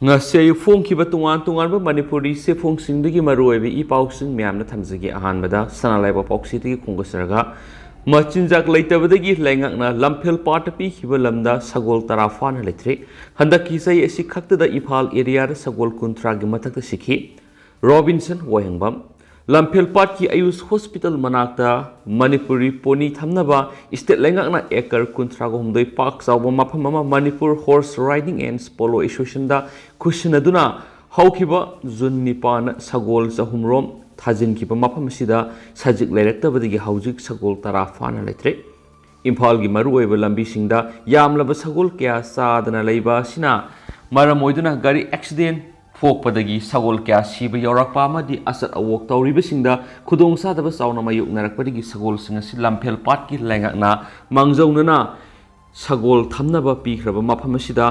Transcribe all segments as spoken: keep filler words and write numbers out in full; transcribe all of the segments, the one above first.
ꯉꯁꯤ ꯑꯌꯨꯛ ꯐꯣꯡꯈꯤꯕ ꯇꯣꯉꯥꯟ ꯇꯣꯉꯥꯟꯕ ꯃꯅꯤꯄꯨꯔꯤ ꯆꯦꯐꯣꯡꯁꯤꯡꯗꯒꯤ ꯃꯔꯨꯑꯣꯏꯕ ꯏ ꯄꯥꯎꯁꯤꯡ ꯃꯌꯥꯝꯅ ꯊꯝꯖꯒꯦ꯫ ꯑꯍꯥꯟꯕꯗ ꯁꯅꯥ ꯂꯩꯕꯥꯛ ꯄꯥꯎꯆꯦꯗꯒꯤ ꯈꯣꯡꯗꯥꯖꯔꯒ, ꯃꯆꯤꯟꯖꯥꯛ ꯂꯩꯇꯕꯗꯒꯤ ꯂꯩꯉꯥꯛꯅ ꯂꯝꯐꯦꯜ ꯄꯥꯠꯇ ꯄꯤꯈꯤꯕ ꯂꯝꯗ ꯁꯒꯣꯜ ꯇꯔꯥ ꯐꯥꯅ ꯂꯩꯇ꯭ꯔꯦ꯫ ꯍꯟꯗꯛꯀꯤ ꯆꯍꯤ ꯑꯁꯤ ꯈꯛꯇꯗ ꯏꯝꯐꯥꯜ ꯑꯦꯔꯤꯌꯥꯗ ꯁꯒꯣꯜ ꯀꯨꯟꯊ꯭ꯔꯥꯒꯤ ꯃꯊꯛꯇ ꯁꯤꯈꯤ꯫ ꯔꯣꯕꯤꯟꯁꯟ ꯋꯥꯍꯦꯡꯕꯝ꯫ ꯂꯝꯐꯦꯜ ꯄꯥꯠꯀꯤ ꯑꯌꯨꯁ ꯍꯣꯁꯄꯤꯇꯥꯜ ꯃꯅꯥꯛꯇ ꯃꯅꯤꯄꯨꯔꯤ ꯄꯣꯅꯤ ꯊꯝꯅꯕ ꯁ꯭ꯇꯦꯠ ꯂꯩꯉꯥꯛꯅ ꯑꯦꯀꯔ ꯀꯨꯟꯊ꯭ꯔꯥꯒ ꯍꯨꯝꯗꯣꯏ ꯄꯥꯛ ꯆꯥꯎꯕ ꯃꯐꯝ ꯑꯃ Manipur horse riding and polo ꯑꯦꯁꯣꯁꯤꯌꯦꯁꯟꯗ ꯈꯨꯠꯁꯤꯟꯅꯗꯨꯅ ꯍꯧꯈꯤꯕ ꯖꯨꯟ ꯅꯤꯄꯥꯟ ꯁꯒꯣꯜ ꯆꯍꯨꯝꯔꯣꯝ ꯊꯥꯖꯤꯟꯈꯤꯕ ꯃꯐꯝ ꯑꯁꯤꯗ ꯁꯖꯤꯛ ꯂꯩꯔꯛꯇꯕꯗꯒꯤ ꯍꯧꯖꯤꯛ ꯁꯒꯣꯜ ꯇꯔꯥ ꯐꯥꯅ ꯂꯩꯇ꯭ꯔꯦ꯫ ꯏꯝꯐꯥꯜꯒꯤ ꯃꯔꯨꯑꯣꯏꯕ ꯂꯝꯕꯤꯁꯤꯡꯗ ꯌꯥꯝꯂꯕ ꯁꯒꯣꯜ ꯀꯌꯥ ꯆꯥꯗꯅ ꯂꯩꯕ ꯑꯁꯤꯅ ꯃꯔꯝ ꯑꯣꯏꯗꯨꯅ ꯒꯥꯔꯤ ꯑꯦꯛꯁꯤꯗꯦꯟ ꯊꯣꯛꯄꯗꯒꯤ ꯁꯒꯣꯜ ꯀꯌꯥ ꯁꯤꯕ ꯌꯥꯎꯔꯛꯄ ꯑꯃꯗꯤ ꯑꯆꯠ ꯑꯋꯣꯛ ꯇꯧꯔꯤꯕꯁꯤꯡꯗ ꯈꯨꯗꯣꯡꯆꯥꯗꯕ ꯆꯥꯎꯅ ꯃꯥꯌꯣꯛꯅꯔꯛꯄꯗꯒꯤ ꯁꯒꯣꯜꯁꯤꯡ ꯑꯁꯤ ꯂꯝꯐꯦꯜ ꯄꯥꯠꯀꯤ ꯂꯩꯉꯥꯛꯅ ꯃꯥꯡꯖꯧꯅꯅ ꯁꯒꯣꯜ ꯊꯝꯅꯕ ꯄꯤꯈ꯭ꯔꯕ ꯃꯐꯝ ꯑꯁꯤꯗ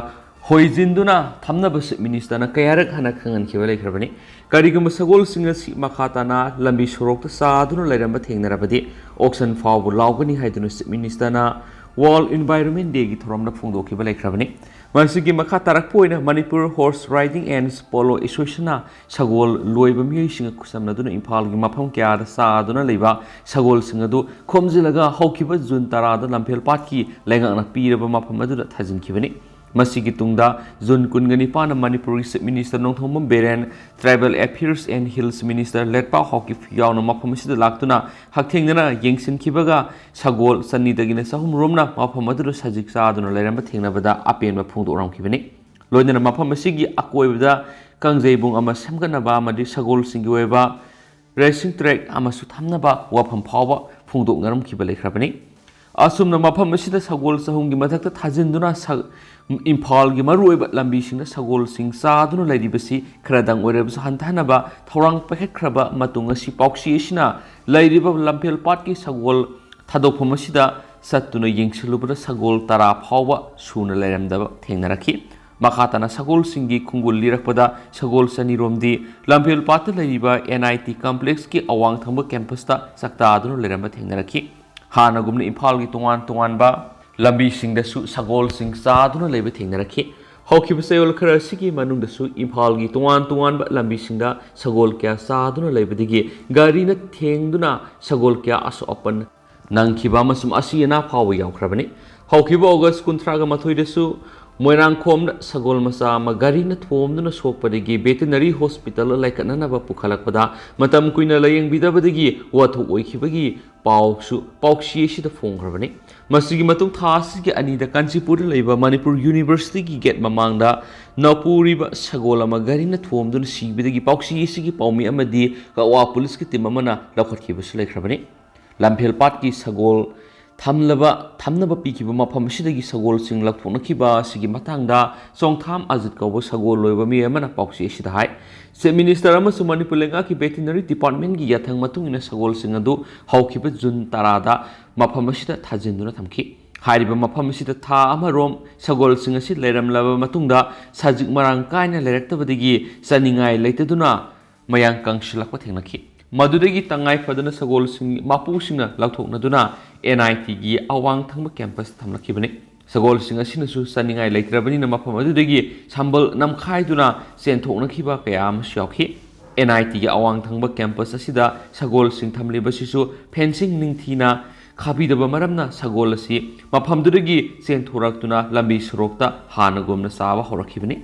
ꯍꯣꯏꯖꯤꯟꯗꯨꯅ ꯊꯝꯅꯕ ꯆꯤꯐ ꯃꯤꯅꯤꯁꯇꯔꯅ ꯀꯌꯥꯔꯛ ꯍꯟꯅ ꯈꯪꯍꯟꯈꯤꯕ ꯂꯩꯈ꯭ꯔꯕꯅꯤ꯫ ꯀꯔꯤꯒꯨꯝꯕ ꯁꯒꯣꯜꯁꯤꯡ ꯑꯁꯤ ꯃꯈꯥ ꯇꯥꯅ ꯂꯝꯕꯤ ꯁꯣꯔꯣꯛꯇ ꯆꯥꯗꯨꯅ ꯂꯩꯔꯝꯕ ꯊꯦꯡꯅꯔꯕꯗꯤ ꯑꯣꯛꯁꯟ ꯐꯥꯎꯕ ꯂꯥꯎꯒꯅꯤ ꯍꯥꯏꯗꯨꯅ ꯆꯤꯐ ꯃꯤꯅꯤꯁꯇꯔꯅ ꯋꯥꯔꯜ ꯏꯟꯚꯥꯏꯔꯣꯟꯃꯦꯟ ꯗꯦꯒꯤ ꯊꯧꯔꯝꯗ ꯐꯣꯡꯗꯣꯛꯈꯤꯕ ꯂꯩꯈ꯭ꯔꯕꯅꯤ꯫ ꯃꯁꯤꯒꯤ ꯃꯈꯥ ꯇꯥꯔꯛꯄ ꯑꯣꯏꯅ Manipur horse riding and polo ꯑꯦꯁꯣꯁꯤꯌꯦꯁꯟꯅ ꯁꯒꯣꯜ ꯂꯣꯏꯕ ꯃꯤꯑꯣꯏꯁꯤꯡꯒ ꯈꯨꯠꯁꯝꯅꯗꯨꯅ ꯏꯝꯐꯥꯜꯒꯤ ꯃꯐꯝ ꯀꯌꯥꯗ ꯆꯥꯗꯨꯅ ꯂꯩꯕ ꯁꯒꯣꯜꯁꯤꯡ ꯑꯗꯨ ꯈꯣꯝꯖꯤꯜꯂꯒ ꯍꯧꯈꯤꯕ ꯖꯨꯟ ꯇꯔꯥꯗ ꯂꯝꯐꯦꯜ ꯄꯥꯠꯀꯤ ꯂꯩꯉꯥꯛꯅ ꯄꯤꯔꯕ ꯃꯐꯝ ꯑꯗꯨꯗ ꯊꯥꯖꯤꯟꯈꯤꯕꯅꯤ꯫ ꯃꯁꯤꯒꯤ ꯇꯨꯡꯗ ꯖꯨꯟ ꯀꯨꯟꯒ ꯅꯤꯄꯥꯟꯗ ꯃꯅꯤꯄꯨꯔꯒꯤ chief minister Nongthombam Biren, tribal affairs and hills minister Letpao Haokip ꯌꯥꯎꯅ ꯃꯐꯝ ꯑꯁꯤꯗ ꯂꯥꯛꯇꯨꯅ ꯍꯛꯊꯦꯡꯅꯅ ꯌꯦꯡꯁꯤꯟꯈꯤꯕꯒ ꯁꯒꯣꯜ ꯆꯅꯤꯗꯒꯤꯅ ꯆꯍꯨꯝ ꯔꯣꯝꯅ ꯃꯐꯝ ꯑꯗꯨꯗ ꯁꯖꯤꯛ ꯆꯥꯗꯨꯅ ꯂꯩꯔꯝꯕ ꯊꯦꯡꯅꯕꯗ ꯑꯄꯦꯟꯕ ꯐꯣꯡꯗꯣꯛꯂꯝꯈꯤꯕꯅꯤ꯫ ꯂꯣꯏꯅꯅ ꯃꯐꯝ ꯑꯁꯤꯒꯤ ꯑꯀꯣꯏꯕꯗ ꯀꯥꯡꯖꯩꯕꯨꯡ ꯑꯃ ꯁꯦꯝꯒꯠꯅꯕ ꯑꯃꯗꯤ ꯁꯒꯣꯜꯁꯤꯡꯒꯤ ꯑꯣꯏꯕ ꯔꯦꯁꯤꯡ ꯇ꯭ꯔꯦꯛ ꯑꯃꯁꯨ ꯊꯝꯅꯕ ꯋꯥꯐꯝ ꯐꯥꯎꯕ ꯐꯣꯡꯗꯣꯛꯅꯔꯝꯈꯤꯕ ꯂꯩꯈ꯭ꯔꯕꯅꯤ꯫ ꯑꯁꯨꯝꯅ ꯃꯐꯝ ꯑꯁꯤꯗ ꯁꯒꯣꯜ ꯆꯍꯨꯝꯒꯤ ꯃꯊꯛꯇ ꯊꯥꯖꯤꯟꯗꯨꯅ ꯁ-, ꯏꯝꯐꯥꯜꯒꯤ ꯃꯔꯨꯑꯣꯏꯕ ꯂꯝꯕꯤꯁꯤꯡꯗ ꯁꯒꯣꯜꯁꯤꯡ ꯆꯥꯗꯨꯅ ꯂꯩꯔꯤꯕꯁꯤ ꯈꯔꯗꯪ ꯑꯣꯏꯔꯕꯁꯨ ꯍꯟꯊꯍꯟꯅꯕ ꯊꯧꯔꯥꯡ ꯄꯥꯏꯈꯠꯈ꯭ꯔꯕ ꯃꯇꯨꯡ ꯑꯁꯤ ꯄꯥꯎꯆꯦ ꯑꯁꯤꯅ ꯂꯩꯔꯤꯕ ꯂꯝꯐꯦꯜ ꯄꯥꯠꯀꯤ ꯁꯒꯣꯜ ꯊꯥꯗꯣꯛꯐꯝ ꯑꯁꯤꯗ ꯆꯠꯇꯨꯅ ꯌꯦꯡꯁꯤꯜꯂꯨꯕꯗ ꯁꯒꯣꯜ ꯇꯔꯥ ꯐꯥꯎꯕ ꯁꯨꯅ ꯂꯩꯔꯝꯗꯕ ꯊꯦꯡꯅꯔꯛꯈꯤ꯫ ꯃꯈꯥ ꯇꯥꯅ ꯁꯒꯣꯜꯁꯤꯡꯒꯤ ꯈꯣꯡꯒꯨꯜ ꯂꯤꯔꯛꯄꯗ ꯁꯒꯣꯜ ꯆꯅꯤꯔꯣꯝꯗꯤ ꯂꯝꯐꯦꯜ ꯄꯥꯠꯇ ꯂꯩꯔꯤꯕ ꯑꯦꯟ ꯑꯥꯏ ꯇꯤ ꯀꯝꯄ꯭ꯂꯦꯛꯁꯀꯤ ꯑꯋꯥꯡ ꯊꯪꯕ ꯀꯦꯝꯄꯁꯇ ꯆꯥꯛꯇꯥꯗꯨꯅ ꯂꯩꯔꯝꯕ ꯊꯦꯡꯅꯔꯛꯈꯤ꯫ ꯍꯥꯟꯅꯒꯨꯝꯅ ꯏꯝꯐꯥꯜꯒꯤ ꯇꯣꯉꯥꯟ ꯇꯣꯉꯥꯟꯕ ꯂꯝꯕꯤꯁꯤꯡꯗꯁꯨ ꯁꯒꯣꯜꯁꯤꯡ ꯆꯥꯗꯨꯅ ꯂꯩꯕ ꯊꯦꯡꯅꯔꯛꯈꯤ꯫ ꯍꯧꯈꯤꯕ ꯆꯌꯣꯜ ꯈꯔ ꯑꯁꯤꯒꯤ ꯃꯅꯨꯡꯗꯁꯨ ꯏꯝꯐꯥꯜꯒꯤ ꯇꯣꯉꯥꯟ ꯇꯣꯉꯥꯟꯕ ꯂꯝꯕꯤꯁꯤꯡꯗ ꯁꯒꯣꯜ ꯀꯌꯥ ꯆꯥꯗꯨꯅ ꯂꯩꯕꯗꯒꯤ ꯒꯥꯔꯤꯅ ꯊꯦꯡꯗꯨꯅ ꯁꯒꯣꯜ ꯀꯌꯥ ꯑꯁꯣꯛ ꯑꯄꯟ ꯅꯪꯈꯤꯕ ꯑꯃꯁꯨꯡ ꯑꯁꯤ ꯑꯅꯥ ꯐꯥꯎꯕ ꯌꯥꯎꯈ꯭ꯔꯕꯅꯤ꯫ ꯍꯧꯈꯤꯕ ꯑꯣꯒꯁ ꯀꯨꯟꯊ꯭ꯔꯥꯒ ꯃꯥꯊꯣꯏꯗꯁꯨ ꯃꯣꯏꯔꯥꯡꯈꯣꯝꯗ ꯁꯒꯣꯜ ꯃꯆꯥ ꯑꯃ ꯒꯥꯔꯤꯅ ꯊꯣꯝꯗꯨꯅ ꯁꯣꯛꯄꯗꯒꯤ ꯚꯦꯇꯤꯅꯔꯤ ꯍꯣꯁꯄꯤꯇꯥꯜꯗ ꯂꯥꯏꯀꯠꯅꯅꯕ ꯄꯨꯈꯠꯂꯛꯄꯗ ꯃꯇꯝ ꯀꯨꯏꯅ ꯂꯥꯌꯦꯡꯕꯤꯗꯕꯗꯒꯤ ꯋꯥꯊꯣꯛ ꯑꯣꯏꯈꯤꯕꯒꯤ ꯄꯥꯎꯁꯨ ꯄꯥꯎꯆꯦ ꯑꯁꯤꯗ ꯐꯣꯡꯈ꯭ꯔꯕꯅꯤ꯫ ꯃꯁꯤꯒꯤ ꯃꯇꯨꯡ ꯊꯥ ꯑꯁꯤꯒꯤ ꯑꯅꯤꯗ ꯀꯥꯟꯆꯤꯄꯨꯔꯗ ꯂꯩꯕ ꯃꯅꯤꯄꯨꯔ ꯌꯨꯅꯤꯚꯔꯁꯤꯇꯤꯒꯤ ꯒꯦꯠ ꯃꯃꯥꯡꯗ ꯅꯥꯎꯄꯨꯔꯤꯕ ꯁꯒꯣꯜ ꯑꯃ ꯒꯥꯔꯤꯅ ꯊꯣꯝꯗꯨꯅ ꯁꯤꯕꯗꯒꯤ ꯄꯥꯎꯆꯦ ꯑꯁꯤꯒꯤ ꯄꯥꯎꯃꯤ ꯑꯃꯗꯤ ꯀꯛꯋꯥ ꯄꯨꯂꯤꯁꯀꯤ ꯇꯤꯝ ꯑꯃꯅ ꯂꯧꯈꯠꯈꯤꯕꯁꯨ ꯂꯩꯈ꯭ꯔꯕꯅꯤ꯫ ꯂꯝꯐꯦꯜ ꯄꯥꯠꯀꯤ ꯁꯒꯣꯜ ꯊꯝꯂꯕ ꯊꯝꯅꯕ ꯄꯤꯈꯤꯕ ꯃꯐꯝ ꯑꯁꯤꯗꯒꯤ ꯁꯒꯣꯜꯁꯤꯡ ꯂꯧꯊꯣꯛꯅꯈꯤꯕ ꯑꯁꯤꯒꯤ ꯃꯇꯥꯡꯗ ꯆꯣꯡꯊꯥꯝ ꯑꯖꯤꯠ ꯀꯧꯕ ꯁꯒꯣꯜ ꯂꯣꯏꯕ ꯃꯤꯑꯣꯏ ꯑꯃꯅ ꯄꯥꯎꯆꯦ ꯑꯁꯤꯗ ꯍꯥꯏ꯫ ꯆꯤꯐ ꯃꯤꯅꯤꯁꯇꯔ ꯑꯃꯁꯨꯡ ꯃꯅꯤꯄꯨꯔ ꯂꯩꯉꯥꯛꯀꯤ ꯚꯦꯇꯤꯅꯔꯤ ꯗꯤꯄꯥꯔꯠꯃꯦꯟꯒꯤ ꯌꯥꯊꯪ ꯃꯇꯨꯡ ꯏꯟꯅ ꯁꯒꯣꯜꯁꯤꯡ ꯑꯗꯨ ꯍꯧꯈꯤꯕ ꯖꯨꯟ ꯇꯔꯥꯗ ꯃꯐꯝ ꯑꯁꯤꯗ ꯊꯥꯖꯤꯟꯗꯨꯅ ꯊꯝꯈꯤ꯫ ꯍꯥꯏꯔꯤꯕ ꯃꯐꯝ ꯑꯁꯤꯗ ꯊꯥ ꯑꯃꯔꯣꯝ ꯁꯒꯣꯜꯁꯤꯡ ꯑꯁꯤ ꯂꯩꯔꯝꯂꯕ ꯃꯇꯨꯡꯗ ꯁꯖꯤꯛ ꯃꯔꯥꯡ ꯀꯥꯏꯅ ꯂꯩꯔꯛꯇꯕꯗꯒꯤ ꯆꯥꯅꯤꯡꯉꯥꯏ ꯂꯩꯇꯗꯨꯅ ꯃꯌꯥꯡ ꯀꯪꯁꯤꯜꯂꯛꯄ ꯊꯦꯡꯅꯈꯤ꯫ ꯃꯗꯨꯗꯒꯤ ꯇꯉꯥꯏ ꯐꯗꯅ ꯁꯒꯣꯜꯁꯤꯡ ꯃꯄꯨꯁꯤꯡꯅ ꯂꯧꯊꯣꯛꯅꯗꯨꯅ ꯑꯦꯟ ꯑꯥꯏ ꯇꯤꯒꯤ ꯑꯋꯥꯡ ꯊꯪꯕ ꯀꯦꯝꯄꯁꯇ ꯊꯝꯂꯛꯈꯤꯕꯅꯤ꯫ ꯁꯒꯣꯜꯁꯤꯡ ꯑꯁꯤꯅꯁꯨ ꯆꯥꯅꯤꯡꯉꯥꯏ ꯂꯩꯇ꯭ꯔꯕꯅꯤꯅ ꯃꯐꯝ ꯑꯗꯨꯗꯒꯤ ꯁꯝꯕꯜ ꯅꯝꯈꯥꯏꯗꯨꯅ ꯆꯦꯟꯊꯣꯛꯅꯈꯤꯕ ꯀꯌꯥ ꯑꯃꯁꯨ ꯌꯥꯎꯈꯤ꯫ ꯑꯦꯟ ꯑꯥꯏ ꯇꯤꯒꯤ ꯑꯋꯥꯡ ꯊꯪꯕ ꯀꯦꯝꯄꯁ ꯑꯁꯤꯗ ꯁꯒꯣꯜꯁꯤꯡ ꯊꯝꯂꯤꯕꯁꯤꯁꯨ ꯐꯦꯟꯁꯤꯡ ꯅꯤꯡꯊꯤꯅ ꯈꯥꯕꯤꯗꯕ ꯃꯔꯝꯅ ꯁꯒꯣꯜ ꯑꯁꯤ ꯃꯐꯝꯗꯨꯗꯒꯤ ꯆꯦꯟꯊꯣꯔꯛꯇꯨꯅ ꯂꯝꯕꯤ ꯁꯣꯔꯣꯛꯇ ꯍꯥꯟꯅꯒꯨꯝꯅ ꯆꯥꯕ ꯍꯧꯔꯛꯈꯤꯕꯅꯤ꯫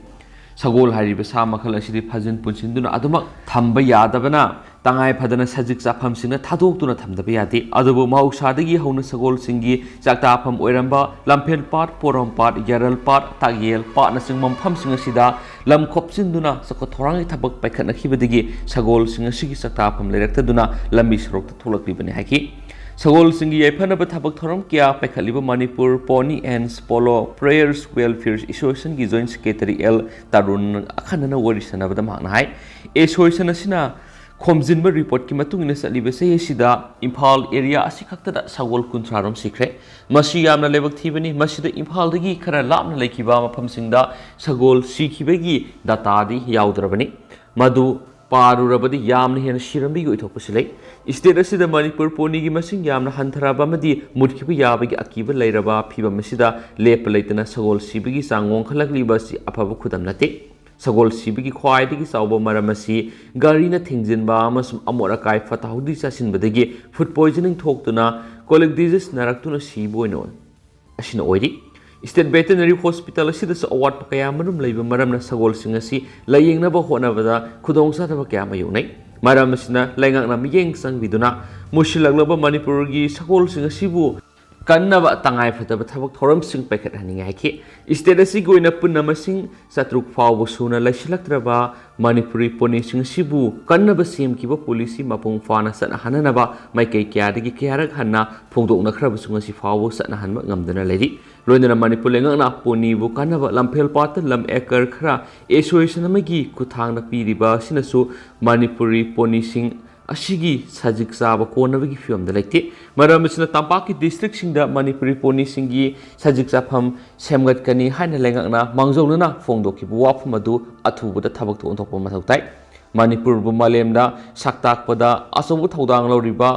ꯁꯒꯣꯜ ꯍꯥꯏꯔꯤꯕ ꯁꯥ ꯃꯈꯜ ꯑꯁꯤꯗꯤ ꯐꯥꯖꯤꯟ ꯄꯨꯟꯁꯤꯟꯗꯨꯅ ꯑꯗꯨꯃꯛ ꯊꯝꯕ ꯌꯥꯗꯕꯅ ꯇꯉꯥꯏ ꯐꯗꯅ ꯁꯖꯤꯛ ꯆꯥꯐꯝꯁꯤꯡꯗ ꯊꯥꯗꯣꯛꯇꯨꯅ ꯊꯝꯗꯕ ꯌꯥꯗꯦ꯫ ꯑꯗꯨꯕꯨ ꯃꯍꯧꯁꯥꯗꯒꯤ ꯍꯧꯅ ꯁꯒꯣꯜꯁꯤꯡꯒꯤ ꯆꯥꯛꯇꯥꯐꯝ ꯑꯣꯏꯔꯝꯕ ꯂꯝꯐꯦꯜ ꯄꯥꯠ, ꯄꯣꯔꯣꯝ ꯄꯥꯠ, ꯌꯥꯔꯜ ꯄꯥꯠ, ꯇꯥꯛꯌꯦꯜ ꯄꯥꯠꯅꯆꯤꯡꯕ ꯃꯐꯝꯁꯤꯡ ꯑꯁꯤꯗ ꯂꯝ ꯈꯣꯞꯆꯤꯟꯗꯨꯅ ꯆꯥꯎꯈꯠ ꯊꯧꯔꯥꯡꯒꯤ ꯊꯕꯛ ꯄꯥꯏꯈꯠꯅꯈꯤꯕꯗꯒꯤ ꯁꯒꯣꯜꯁꯤꯡ ꯑꯁꯤꯒꯤ ꯆꯥꯛꯇꯥꯐꯝ ꯂꯩꯔꯛꯇꯗꯨꯅ ꯂꯝꯕꯤ ꯁꯣꯔꯣꯛꯇ ꯊꯣꯛꯂꯛꯂꯤꯕꯅꯤ ꯍꯥꯏꯈꯤ꯫ ꯁꯒꯣꯜꯁꯤꯡꯒꯤ ꯌꯥꯏꯐꯅꯕ ꯊꯕꯛ ꯊꯧꯔꯝ ꯀꯌꯥ ꯄꯥꯏꯈꯠꯂꯤꯕ Manipur Pony and Polo Players Welfare Association ꯒꯤ ꯖꯣꯏꯟꯠ ꯁꯦꯀ꯭ꯔꯦꯇꯔꯤ ꯑꯦꯜ ꯇꯥꯔꯨꯟ ꯑꯈꯟꯅꯅ ꯋꯥꯔꯤ ꯁꯥꯟꯅꯕꯗ ꯃꯍꯥꯛꯅ ꯍꯥꯏ, ꯑꯦꯁꯣꯁꯤꯌꯦꯁꯟ ꯑꯁꯤꯅ ꯈꯣꯝꯖꯤꯟꯕ ꯔꯤꯄꯣꯔꯠꯀꯤ ꯃꯇꯨꯡ ꯏꯟꯅ ꯆꯠꯂꯤꯕ ꯆꯍꯤ ꯑꯁꯤꯗ ꯏꯝꯐꯥꯜ ꯑꯦꯔꯤꯌꯥ ꯑꯁꯤꯈꯛꯇꯗ ꯁꯒꯣꯜ ꯀꯨꯟꯊ꯭ꯔꯥ ꯔꯣꯝ ꯁꯤꯈ꯭ꯔꯦ꯫ ꯃꯁꯤ ꯌꯥꯝꯅ ꯂꯥꯏꯕꯛ ꯊꯤꯕꯅꯤ꯫ ꯃꯁꯤꯗ ꯏꯝꯐꯥꯜꯗꯒꯤ ꯈꯔ ꯂꯥꯞꯅ ꯂꯩꯈꯤꯕ ꯃꯐꯝꯁꯤꯡꯗ ꯁꯒꯣꯜ ꯁꯤꯈꯤꯕꯒꯤ ꯗꯥꯇꯥꯗꯤ ꯌꯥꯎꯗ꯭ꯔꯕꯅꯤ꯫ ꯃꯗꯨ ꯄꯥꯔꯨꯔꯕꯗꯤ ꯌꯥꯝꯅ ꯍꯦꯟꯅ ꯁꯤꯔꯝꯕꯒꯤ ꯑꯣꯏꯊꯣꯛꯄꯁꯨ ꯂꯩ꯫ ꯁ꯭ꯇꯦꯠ ꯑꯁꯤꯗ ꯃꯅꯤꯄꯨꯔ ꯄꯣꯅꯤꯒꯤ ꯃꯁꯤꯡ ꯌꯥꯝꯅ ꯍꯟꯊꯔꯕ ꯑꯃꯗꯤ ꯃꯨꯠꯈꯤꯕ ꯌꯥꯕꯒꯤ ꯑꯀꯤꯕ ꯂꯩꯔꯕ ꯐꯤꯕꯝ ꯑꯁꯤꯗ ꯂꯦꯞꯄ ꯂꯩꯇꯅ ꯁꯒꯣꯜ ꯁꯤꯕꯒꯤ ꯆꯥꯡ ꯋꯥꯡꯈꯠꯂꯛꯂꯤꯕ ꯑꯁꯤ ꯑꯐꯕ ꯈꯨꯗꯝ ꯅꯠꯇꯦ꯫ ꯁꯒꯣꯜ ꯁꯤꯕꯒꯤ ꯈ꯭ꯋꯥꯏꯗꯒꯤ ꯆꯥꯎꯕ ꯃꯔꯝ ꯑꯁꯤ ꯒꯥꯔꯤꯅ ꯊꯦꯡꯖꯤꯟꯕ ꯑꯃꯁꯨꯡ ꯑꯃꯣꯠ ꯑꯀꯥꯏ ꯐꯠꯇ ꯍꯥꯎꯗꯤ ꯆꯥꯁꯤꯟꯕꯗꯒꯤ ꯐꯨꯗ ꯄꯣꯏꯖꯅꯤꯡ ꯊꯣꯛꯇꯨꯅ ꯀꯣꯂꯤꯛ ꯗꯤꯖꯤꯁ ꯅꯥꯔꯛꯇꯨꯅ ꯁꯤꯕ ꯑꯣꯏꯅ ꯑꯣꯏ꯫ ꯑꯁꯤꯅ ꯑꯣꯏꯔꯤ꯫ ꯁ꯭ꯇꯦꯠ ꯚꯦꯇꯦꯅꯔꯤ ꯍꯣꯁꯄꯤꯇꯥꯜ ꯑꯁꯤꯗꯁꯨ ꯑꯋꯥꯠꯄ ꯀꯌꯥ ꯃꯔꯨꯝ ꯂꯩꯕ ꯃꯔꯝꯅ ꯁꯒꯣꯜꯁꯤꯡ ꯑꯁꯤ ꯂꯥꯌꯦꯡꯅꯕ ꯍꯣꯠꯅꯕꯗ ꯈꯨꯗꯣꯡꯆꯥꯗꯕ ꯀꯌꯥ ꯃꯥꯌꯣꯛꯅꯩ꯫ ꯃꯔꯝ ꯑꯁꯤꯅ ꯂꯩꯉꯥꯛꯅ ꯃꯤꯠꯌꯦꯡ ꯆꯪꯕꯤꯗꯨꯅ ꯃꯨꯁꯤꯜꯂꯛꯂꯕ ꯃꯅꯤꯄꯨꯔꯒꯤ ꯁꯒꯣꯜꯁꯤꯡ ꯑꯁꯤꯕꯨ ꯀꯟꯅꯕ ꯇꯉꯥꯏꯐꯗꯕ ꯊꯕꯛ ꯊꯧꯔꯝꯁꯤꯡ ꯄꯥꯏꯈꯠꯍꯟꯅꯤꯡꯉꯤ ꯍꯥꯏꯈꯤ꯫ ꯁ꯭ꯇꯦꯠ ꯑꯁꯤꯒꯤ ꯑꯣꯏꯅ ꯄꯨꯟꯅ ꯃꯁꯤꯡ ꯆꯥꯇ꯭ꯔꯨꯛ ꯐꯥꯎꯕ ꯁꯨꯅ ꯂꯩꯁꯤꯜꯂꯛꯇ꯭ꯔꯕ ꯃꯅꯤꯄꯨꯔꯤ ꯄꯣꯅꯤꯁꯤꯡ ꯑꯁꯤꯕꯨ ꯀꯟꯅꯕ ꯁꯦꯝꯈꯤꯕ ꯄꯣꯂꯤꯁꯤ ꯃꯄꯨꯡ ꯐꯥꯅ ꯆꯠꯅꯍꯟꯅꯅꯕ ꯃꯥꯏꯀꯩ ꯀꯌꯥꯗꯒꯤ ꯀꯌꯥꯔꯛ ꯍꯟꯅ ꯐꯣꯡꯗꯣꯛꯅꯈ꯭ꯔꯕꯁꯨ ꯉꯁꯤ ꯐꯥꯎꯕ ꯆꯠꯅꯍꯟꯕ ꯉꯝꯗꯅ ꯂꯩꯔꯤ꯫ ꯂꯣꯏꯅꯅ ꯃꯅꯤꯄꯨꯔ ꯂꯩꯉꯥꯛꯅ ꯄꯣꯅꯤꯕꯨ ꯀꯟꯅꯕ ꯂꯝꯐꯦꯜ ꯄꯥꯠꯇ ꯂꯝ ꯑꯦꯀꯔ ꯈꯔ ꯑꯦꯁꯣꯁꯤꯌꯦꯁꯟ ꯑꯃꯒꯤ ꯈꯨꯠꯊꯥꯡꯗ ꯄꯤꯔꯤꯕ ꯑꯁꯤꯅꯁꯨ ꯃꯅꯤꯄꯨꯔꯤ ꯄꯣꯅꯤꯁꯤꯡ ꯑꯁꯤꯒꯤ ꯁꯖꯤꯛ ꯆꯥꯕ ꯀꯣꯟꯅꯕꯒꯤ ꯐꯤꯕꯝꯗ ꯂꯩꯇꯦ꯫ ꯃꯔꯝ ꯑꯁꯤꯅ ꯇꯝꯄꯥꯛꯀꯤ ꯗꯤꯁꯇ꯭ꯔꯤꯛꯁꯤꯡꯗ ꯃꯅꯤꯄꯨꯔꯤ ꯄꯣꯅꯤꯁꯤꯡꯒꯤ ꯁꯖꯤꯛ ꯆꯥꯐꯝ ꯁꯦꯝꯒꯠꯀꯅꯤ ꯍꯥꯏꯅ ꯂꯩꯉꯥꯛꯅ ꯃꯥꯡꯖꯧꯅꯅ ꯐꯣꯡꯗꯣꯛꯈꯤꯕ ꯋꯥꯐꯝ ꯑꯗꯨ ꯑꯊꯨꯕꯗ ꯊꯕꯛ ꯊꯣꯛ ꯑꯣꯟꯊꯣꯛꯄ ꯃꯊꯧ ꯇꯥꯏ꯫ ꯃꯅꯤꯄꯨꯔꯕꯨ ꯃꯥꯂꯦꯝꯗ ꯁꯛ ꯇꯥꯛꯄꯗ ꯑꯆꯧꯕ ꯊꯧꯗꯥꯡ ꯂꯧꯔꯤꯕ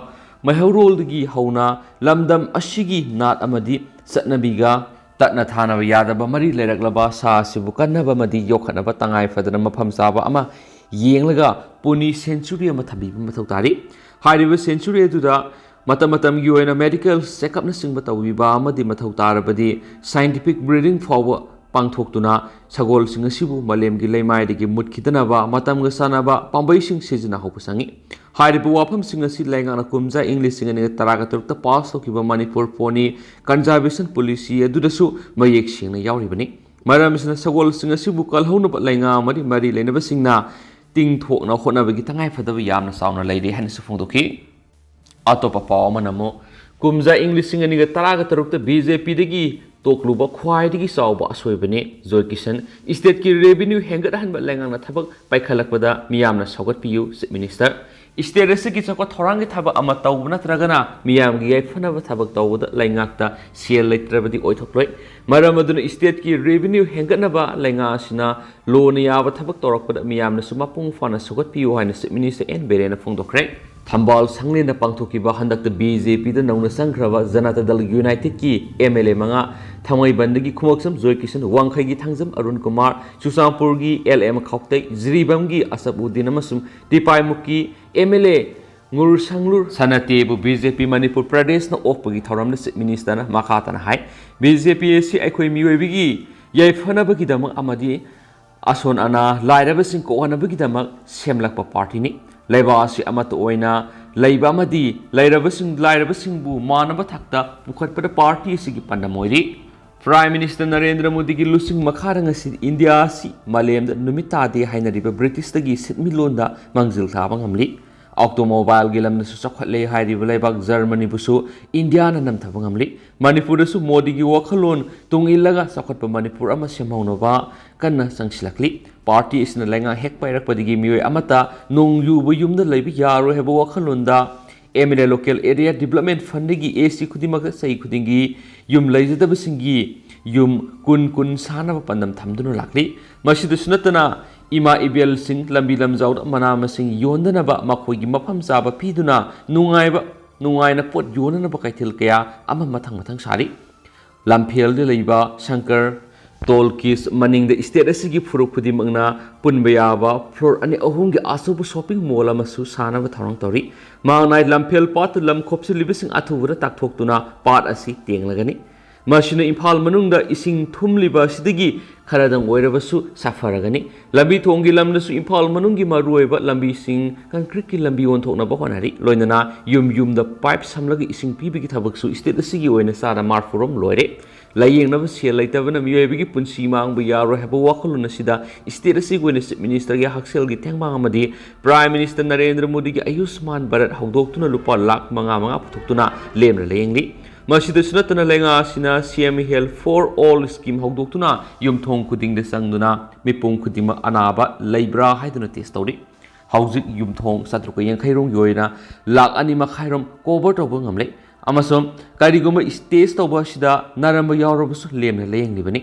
ꯃꯩꯍꯧꯔꯣꯜꯗꯒꯤ ꯍꯧꯅ ꯂꯝꯗꯝ ꯑꯁꯤꯒꯤ ꯅꯥꯠ ꯑꯃꯗꯤ ꯆꯠꯅꯕꯤꯒ ꯇꯠꯅ ꯊꯥꯅꯕ ꯌꯥꯗꯕ ꯃꯔꯤ ꯂꯩꯔꯛꯂꯕ ꯁꯥ ꯑꯁꯤꯕꯨ ꯀꯟꯅꯕ ꯑꯃꯗꯤ ꯌꯣꯛꯈꯠꯅꯕ ꯇꯉꯥꯏ ꯐꯗꯅ ꯃꯐꯝ ꯆꯥꯕ ꯑꯃ ꯌꯦꯡꯂꯒ ꯄꯣꯅꯤ ꯁꯦꯟꯆꯨꯔꯤ ꯑꯃ ꯊꯝꯕꯤꯕ ꯃꯊꯧ ꯇꯥꯔꯤ꯫ ꯍꯥꯏꯔꯤꯕ ꯁꯦꯟꯆꯨꯔꯤ ꯑꯗꯨꯗ ꯃꯇꯝ ꯃꯇꯝꯒꯤ ꯑꯣꯏꯅ ꯃꯦꯗꯤꯀꯦꯜ ꯆꯦꯛꯑꯞꯅꯆꯤꯡꯕ ꯇꯧꯕꯤꯕ ꯑꯃꯗꯤ ꯃꯊꯧ ꯇꯥꯔꯕꯗꯤ ꯁꯥꯏꯟꯇꯤꯐꯤꯛ ꯕ꯭ꯔꯤꯗꯤꯡ ꯐꯥꯎꯕ ꯄꯥꯡꯊꯣꯛꯇꯨꯅ ꯁꯒꯣꯜꯁꯤꯡ ꯑꯁꯤꯕꯨ ꯃꯥꯂꯦꯝꯒꯤ ꯂꯩꯃꯥꯏꯗꯒꯤ ꯃꯨꯠꯈꯤꯗꯅꯕ ꯃꯇꯝꯒ ꯆꯥꯟꯅꯕ ꯄꯥꯝꯕꯩꯁꯤꯡ ꯁꯤꯖꯤꯟꯅꯍꯧꯕ ꯆꯪꯏ꯫ ꯍꯥꯏꯔꯤꯕ ꯋꯥꯐꯝꯁꯤꯡ ꯑꯁꯤ ꯂꯩꯉꯥꯛꯅ ꯀꯨꯝꯖꯥ ꯏꯪ ꯂꯤꯁꯤꯡ ꯑꯅꯤꯒ ꯇꯔꯥꯒ ꯇꯔꯨꯛꯇ ꯄꯥꯁ ꯇꯧꯈꯤꯕ ꯃꯅꯤꯄꯨꯔ ꯄꯣꯅꯤ ꯀꯟꯖꯥꯔꯕꯦꯁꯟ ꯄꯣꯂꯤꯁꯤ ꯑꯗꯨꯗꯁꯨ ꯃꯌꯦꯛ ꯁꯦꯡꯅ ꯌꯥꯎꯔꯤꯕꯅꯤ꯫ ꯃꯔꯝ ꯑꯁꯤꯅ ꯁꯒꯣꯜꯁꯤꯡ ꯑꯁꯤꯕꯨ ꯀꯜꯍꯧꯅꯕ ꯂꯩꯉꯥꯛ ꯑꯃꯗꯤ ꯃꯔꯤ ꯂꯩꯅꯕꯁꯤꯡꯅ ꯇꯤꯡꯊꯣꯛꯅ ꯍꯣꯠꯅꯕꯒꯤ ꯇꯉꯥꯏꯐꯗꯕ ꯌꯥꯝꯅ ꯆꯥꯎꯅ ꯂꯩꯔꯤ ꯍꯥꯏꯅꯁꯨ ꯐꯣꯡꯗꯣꯛꯈꯤ꯫ ꯑꯇꯣꯞꯄ ꯄꯥꯎ ꯑꯃꯅ ꯑꯃꯨꯛ ꯀꯨꯝꯖꯥ ꯏꯪ ꯂꯤꯁꯤꯡ ꯑꯅꯤꯒ ꯇꯔꯥꯒ ꯇꯔꯨꯛꯇ ꯕꯤ ꯖꯦ ꯄꯤꯗꯒꯤ ꯇꯣꯛꯂꯨꯕ ꯈ꯭ꯋꯥꯏꯗꯒꯤ ꯆꯥꯎꯕ ꯑꯁꯣꯏꯕꯅꯤ꯫ ꯖꯣꯏ ꯀꯤꯁꯟ, ꯁ꯭ꯇꯦꯠꯀꯤ ꯔꯦꯚꯤꯅ꯭ꯌꯨ ꯍꯦꯟꯒꯠꯍꯟꯕ ꯂꯩꯉꯥꯛꯅ ꯊꯕꯛ ꯄꯥꯏꯈꯠꯂꯛꯄꯗ ꯃꯤꯌꯥꯝꯅ ꯁꯧꯒꯠꯄꯤꯌꯨ, ꯆꯤꯐ ꯃꯤꯅꯤꯁꯇꯔ꯫ State ꯑꯁꯤꯒꯤ ꯆꯥꯎꯈꯠ ꯊꯧꯔꯥꯡꯒꯤ ꯊꯕꯛ ꯑꯃ ꯇꯧꯕ ꯅꯠꯇ꯭ꯔꯒꯅ ꯃꯤꯌꯥꯝꯒꯤ ꯌꯥꯏꯐꯅꯕ ꯊꯕꯛ ꯇꯧꯕꯗ ꯂꯩꯉꯥꯛꯇ ꯁꯦꯜ ꯂꯩꯇ꯭ꯔꯕꯗꯤ ꯑꯣꯏꯊꯣꯛꯂꯣꯏ꯫ ꯃꯔꯝ ꯑꯗꯨꯅ state ꯀꯤ revenue ꯍꯦꯟꯒꯠꯅꯕ ꯂꯩꯉꯥꯛ ꯑꯁꯤꯅ ꯂꯣꯅ ꯌꯥꯕ ꯊꯕꯛ ꯇꯧꯔꯛꯄꯗ ꯃꯤꯌꯥꯝꯅꯁꯨ ꯃꯄꯨꯡ ꯐꯥꯅ ꯁꯧꯒꯠꯄꯤꯌꯨ ꯍꯥꯏꯅ Chief Minister ꯑꯦꯟ ꯕꯤꯔꯦꯟꯅ ꯐꯣꯡꯗꯣꯛꯈ꯭ꯔꯦ꯫ ꯊꯝꯕꯥꯜ ꯁꯪꯂꯦꯟꯗ ꯄꯥꯡꯊꯣꯛꯈꯤꯕ ꯍꯟꯗꯛꯇ BJP ꯗ ꯅꯧꯅ ꯆꯪꯈ꯭ꯔꯕ ꯖꯅꯇꯥ ꯗꯜ United ꯀꯤ MLA ꯃꯉꯥ, ꯊꯥꯡꯃꯩꯕꯟꯗꯒꯤ ꯈꯨꯃꯛꯁꯝ ꯖꯣꯏꯀꯤꯁꯟ, ꯋꯥꯡꯈꯩꯒꯤ ꯊꯥꯡꯖꯝ ꯑꯔꯨꯟ ꯀꯨꯃꯥꯔ, ꯆꯨꯔꯆꯥꯟꯄꯨꯔꯒꯤ ꯑꯦꯜ ꯑꯦꯝ ꯈꯥꯎꯇꯩ, ꯖꯤꯔꯤꯕꯥꯝꯒꯤ ꯑꯁꯕꯎꯗꯤꯟ ꯑꯃꯁꯨꯡ ꯇꯤꯄꯥꯏꯃꯨꯛꯀꯤ MLA ꯉꯨꯔꯁꯪꯂꯨꯔ ꯁꯅꯥꯇꯦꯕꯨ BJP ꯃꯅꯤꯄꯨꯔ ꯄ꯭ꯔꯗꯦꯁꯅ ꯑꯣꯛꯄꯒꯤ ꯊꯧꯔꯝꯗ Chief Minister ꯅ ꯃꯈꯥ ꯇꯥꯅ ꯍꯥꯏ, BJP ꯑꯁꯤ ꯑꯩꯈꯣꯏ ꯃꯤꯑꯣꯏꯕꯒꯤ ꯌꯥꯏꯐꯅꯕꯒꯤꯗꯃꯛ ꯑꯃꯗꯤ ꯑꯁꯣꯟ ꯑꯅꯥ ꯂꯥꯏꯔꯕꯁꯤꯡ ꯀꯣꯛꯍꯟꯅꯕꯒꯤꯗꯃꯛ ꯁꯦꯝꯂꯛꯄ party ꯅꯤ꯫ ꯂꯩꯕꯥꯛ ꯑꯁꯤ ꯑꯃꯠꯇ ꯑꯣꯏꯅ ꯂꯩꯕ ꯑꯃꯗꯤ ꯂꯩꯔꯕꯁꯤꯡ, ꯂꯥꯏꯔꯕꯁꯤꯡꯕꯨ ꯃꯥꯟꯅꯕ ꯊꯥꯛꯇ ꯄꯨꯈꯠꯄꯗ party ꯑꯁꯤꯒꯤ ꯄꯥꯟꯗꯝ ꯑꯣꯏꯔꯤ꯫ Prime Minister ꯅꯔꯦꯟꯗ꯭ꯔ ꯃꯣꯗꯤꯒꯤ ꯂꯨꯆꯤꯡ ꯃꯈꯥꯗ ꯉꯁꯤ ꯏꯟꯗꯤꯌꯥ ꯑꯁꯤ ꯃꯥꯂꯦꯝꯗ ꯅꯨꯃꯤꯠ ꯇꯥꯗꯦ ꯍꯥꯏꯅꯔꯤꯕ ꯕ꯭ꯔꯤꯇꯤꯁꯇꯒꯤ ꯁꯤꯟꯃꯤꯠꯂꯣꯟꯗ ꯃꯥꯡꯖꯤꯜ ꯊꯥꯕ ꯉꯝꯂꯤ꯫ Automobile ꯒꯤ ꯂꯝꯗꯁꯨ ꯆꯥꯎꯈꯠꯂꯦ ꯍꯥꯏꯔꯤꯕ ꯂꯩꯕꯥꯛ ꯖꯔꯃꯅꯤꯕꯨꯁꯨ ꯏꯟꯗꯤꯌꯥꯅ ꯅꯝꯊꯕ ꯉꯝꯂꯤ꯫ ꯃꯅꯤꯄꯨꯔꯗꯁꯨ ꯃꯣꯗꯤꯒꯤ ꯋꯥꯈꯜꯂꯣꯟ ꯇꯨꯡ ꯏꯜꯂꯒ ꯆꯥꯎꯈꯠꯄ ꯃꯅꯤꯄꯨꯔ ꯑꯃ ꯁꯦꯝꯍꯧꯅꯕ ꯀꯟꯅ ꯆꯪꯁꯤꯜꯂꯛꯂꯤ꯫ Party ꯑꯁꯤꯅ ꯂꯩꯉꯥꯛ ꯍꯦꯛ ꯄꯥꯏꯔꯛꯄꯗꯒꯤ ꯃꯤꯑꯣꯏ ꯑꯃꯠꯇ ꯅꯣꯡ ꯌꯨꯕ ꯌꯨꯝꯗ ꯂꯩꯕ ꯌꯥꯔꯣꯏ ꯍꯥꯏꯕ ꯋꯥꯈꯜꯂꯣꯟꯗ MLA Local Area Development Fund ꯗꯒꯤ AC ꯈꯨꯗꯤꯡꯃꯛꯇ ꯆꯍꯤ ꯈꯨꯗꯤꯡꯒꯤ ꯌꯨꯝ ꯂꯩꯖꯗꯕꯁꯤꯡꯒꯤ ꯌꯨꯝ ꯀꯨꯟ ꯀꯨꯟ ꯁꯥꯅꯕ ꯄꯥꯟꯗꯝ ꯊꯝꯗꯨꯅ ꯂꯥꯛꯂꯤ꯫ ꯃꯁꯤꯗꯁꯨ ꯅꯠꯇꯅ ꯏꯃꯥ ꯏꯕꯦꯜꯁꯤꯡ ꯂꯝꯕꯤ ꯂꯝꯖꯥꯎꯗ ꯃꯅꯥ ꯃꯁꯤꯡ ꯌꯣꯟꯗꯅꯕ ꯃꯈꯣꯏꯒꯤ ꯃꯐꯝ ꯆꯥꯕ ꯄꯤꯗꯨꯅ ꯅꯨꯡꯉꯥꯏꯕ, ꯅꯨꯡꯉꯥꯏꯅ ꯄꯣꯠ ꯌꯣꯟꯅꯅꯕ ꯀꯩꯊꯦꯜ ꯀꯌꯥ ꯑꯃ ꯃꯊꯪ ꯃꯊꯪ ꯁꯥꯔꯤ꯫ ꯂꯝꯐꯦꯜꯗ ꯂꯩꯕ ꯁꯪꯀꯔ ꯇꯣꯜꯀꯤꯁ ꯃꯅꯤꯡꯗ state ꯑꯁꯤꯒꯤ ꯐꯨꯔꯨꯞ ꯈꯨꯗꯤꯡꯃꯛꯅ ꯄꯨꯟꯕ ꯌꯥꯕ floor ꯑꯅꯤ ꯑꯍꯨꯝꯒꯤ ꯑꯆꯧꯕ shopping mall ꯑꯃꯁꯨ ꯁꯥꯅꯕ ꯊꯧꯔꯥꯡ ꯇꯧꯔꯤ꯫ ꯃꯥꯡꯅꯥꯏ ꯂꯝꯐꯦꯜ ꯄꯥꯠꯇ ꯂꯝ ꯈꯣꯞꯆꯤꯜꯂꯤꯕꯁꯤꯡ ꯑꯊꯨꯕꯗ ꯇꯥꯛꯊꯣꯛꯇꯨꯅ ꯄꯥꯠ ꯑꯁꯤ ꯇꯦꯡꯂꯒꯅꯤ꯫ ꯃꯁꯤꯅ ꯏꯝꯐꯥꯜ ꯃꯅꯨꯡꯗ ꯏꯁꯤꯡ ꯊꯨꯝꯂꯤꯕ ꯑꯁꯤꯗꯒꯤ ꯈꯔꯗꯪ ꯑꯣꯏꯔꯕꯁꯨ ꯁꯥꯐꯔꯒꯅꯤ꯫ ꯂꯝꯕꯤ ꯊꯣꯡꯒꯤ ꯂꯝꯗꯁꯨ ꯏꯝꯐꯥꯜ ꯃꯅꯨꯡꯒꯤ ꯃꯔꯨꯑꯣꯏꯕ ꯂꯝꯕꯤꯁꯤꯡ, concrete ꯀꯤ ꯂꯝꯕꯤ ꯑꯣꯟꯊꯣꯛꯅꯕ ꯍꯣꯠꯅꯔꯤ꯫ ꯂꯣꯏꯅꯅ ꯌꯨꯝ ꯌꯨꯝꯗ pipe ꯁꯝꯂꯒ ꯏꯁꯤꯡ ꯄꯤꯕꯒꯤ ꯊꯕꯛꯁꯨ state ꯑꯁꯤꯒꯤ ꯑꯣꯏꯅ ꯆꯥꯗ ꯃꯔꯐꯨꯔꯣꯝ ꯂꯣꯏꯔꯦ꯫ ꯂꯥꯌꯦꯡꯅꯕ ꯁꯦꯜ ꯂꯩꯇꯕꯅ ꯃꯤꯑꯣꯏꯕꯒꯤ ꯄꯨꯟꯁꯤ ꯃꯥꯡꯕ ꯌꯥꯔꯣꯏ ꯍꯥꯏꯕ ꯋꯥꯈꯜꯂꯣꯟ ꯑꯁꯤꯗ state ꯑꯁꯤꯒꯤ ꯑꯣꯏꯅ Chief Minister ꯒꯤ ꯍꯛꯁꯦꯜꯒꯤ ꯇꯦꯡꯕꯥꯡ ꯑꯃꯗꯤ Prime Minister ꯅꯔꯦꯟꯗ꯭ꯔ ꯃꯣꯗꯤꯒꯤ ꯑꯌꯨꯁꯃꯥꯟ ꯚꯥꯔꯠ ꯍꯧꯗꯣꯛꯇꯨꯅ ꯂꯨꯄꯥ ꯂꯥꯈ ꯃꯉꯥ ꯃꯉꯥ ꯄꯨꯊꯣꯛꯇꯨꯅ ꯂꯦꯝꯅ ꯂꯥꯌꯦꯡꯂꯤ꯫ ꯃꯁꯤꯗꯁꯨ ꯅꯠꯇꯅ ꯂꯩꯉꯥꯛ ꯑꯁꯤꯅ CM Health for All scheme ꯍꯧꯗꯣꯛꯇꯨꯅ ꯌꯨꯝꯊꯣꯡ ꯈꯨꯗꯤꯡꯗ ꯆꯪꯗꯨꯅ ꯃꯤꯄꯨꯝ ꯈꯨꯗꯤꯡꯃꯛ ꯑꯅꯥꯕ ꯂꯩꯕ꯭ꯔꯥ ꯍꯥꯏꯗꯨꯅ test ꯇꯧꯔꯤ꯫ ꯍꯧꯖꯤꯛ ꯌꯨꯝꯊꯣꯡ ꯆꯥꯇ꯭ꯔꯨꯛꯀ ꯌꯥꯡꯈꯩ ꯔꯣꯝꯒꯤ ꯑꯣꯏꯅ ꯂꯥꯛ ꯑꯅꯤ ꯃꯈꯥꯏ ꯔꯣꯝ cover ꯇꯧꯕ ꯉꯝꯂꯦ꯫ ꯑꯃꯁꯨꯡ ꯀꯔꯤꯒꯨꯝꯕ stage ꯇꯧꯕ ꯑꯁꯤꯗ ꯅꯥꯔꯝꯕ ꯌꯥꯎꯔꯕꯁꯨ ꯂꯦꯝꯅ ꯂꯥꯌꯦꯡꯂꯤꯕꯅꯤ꯫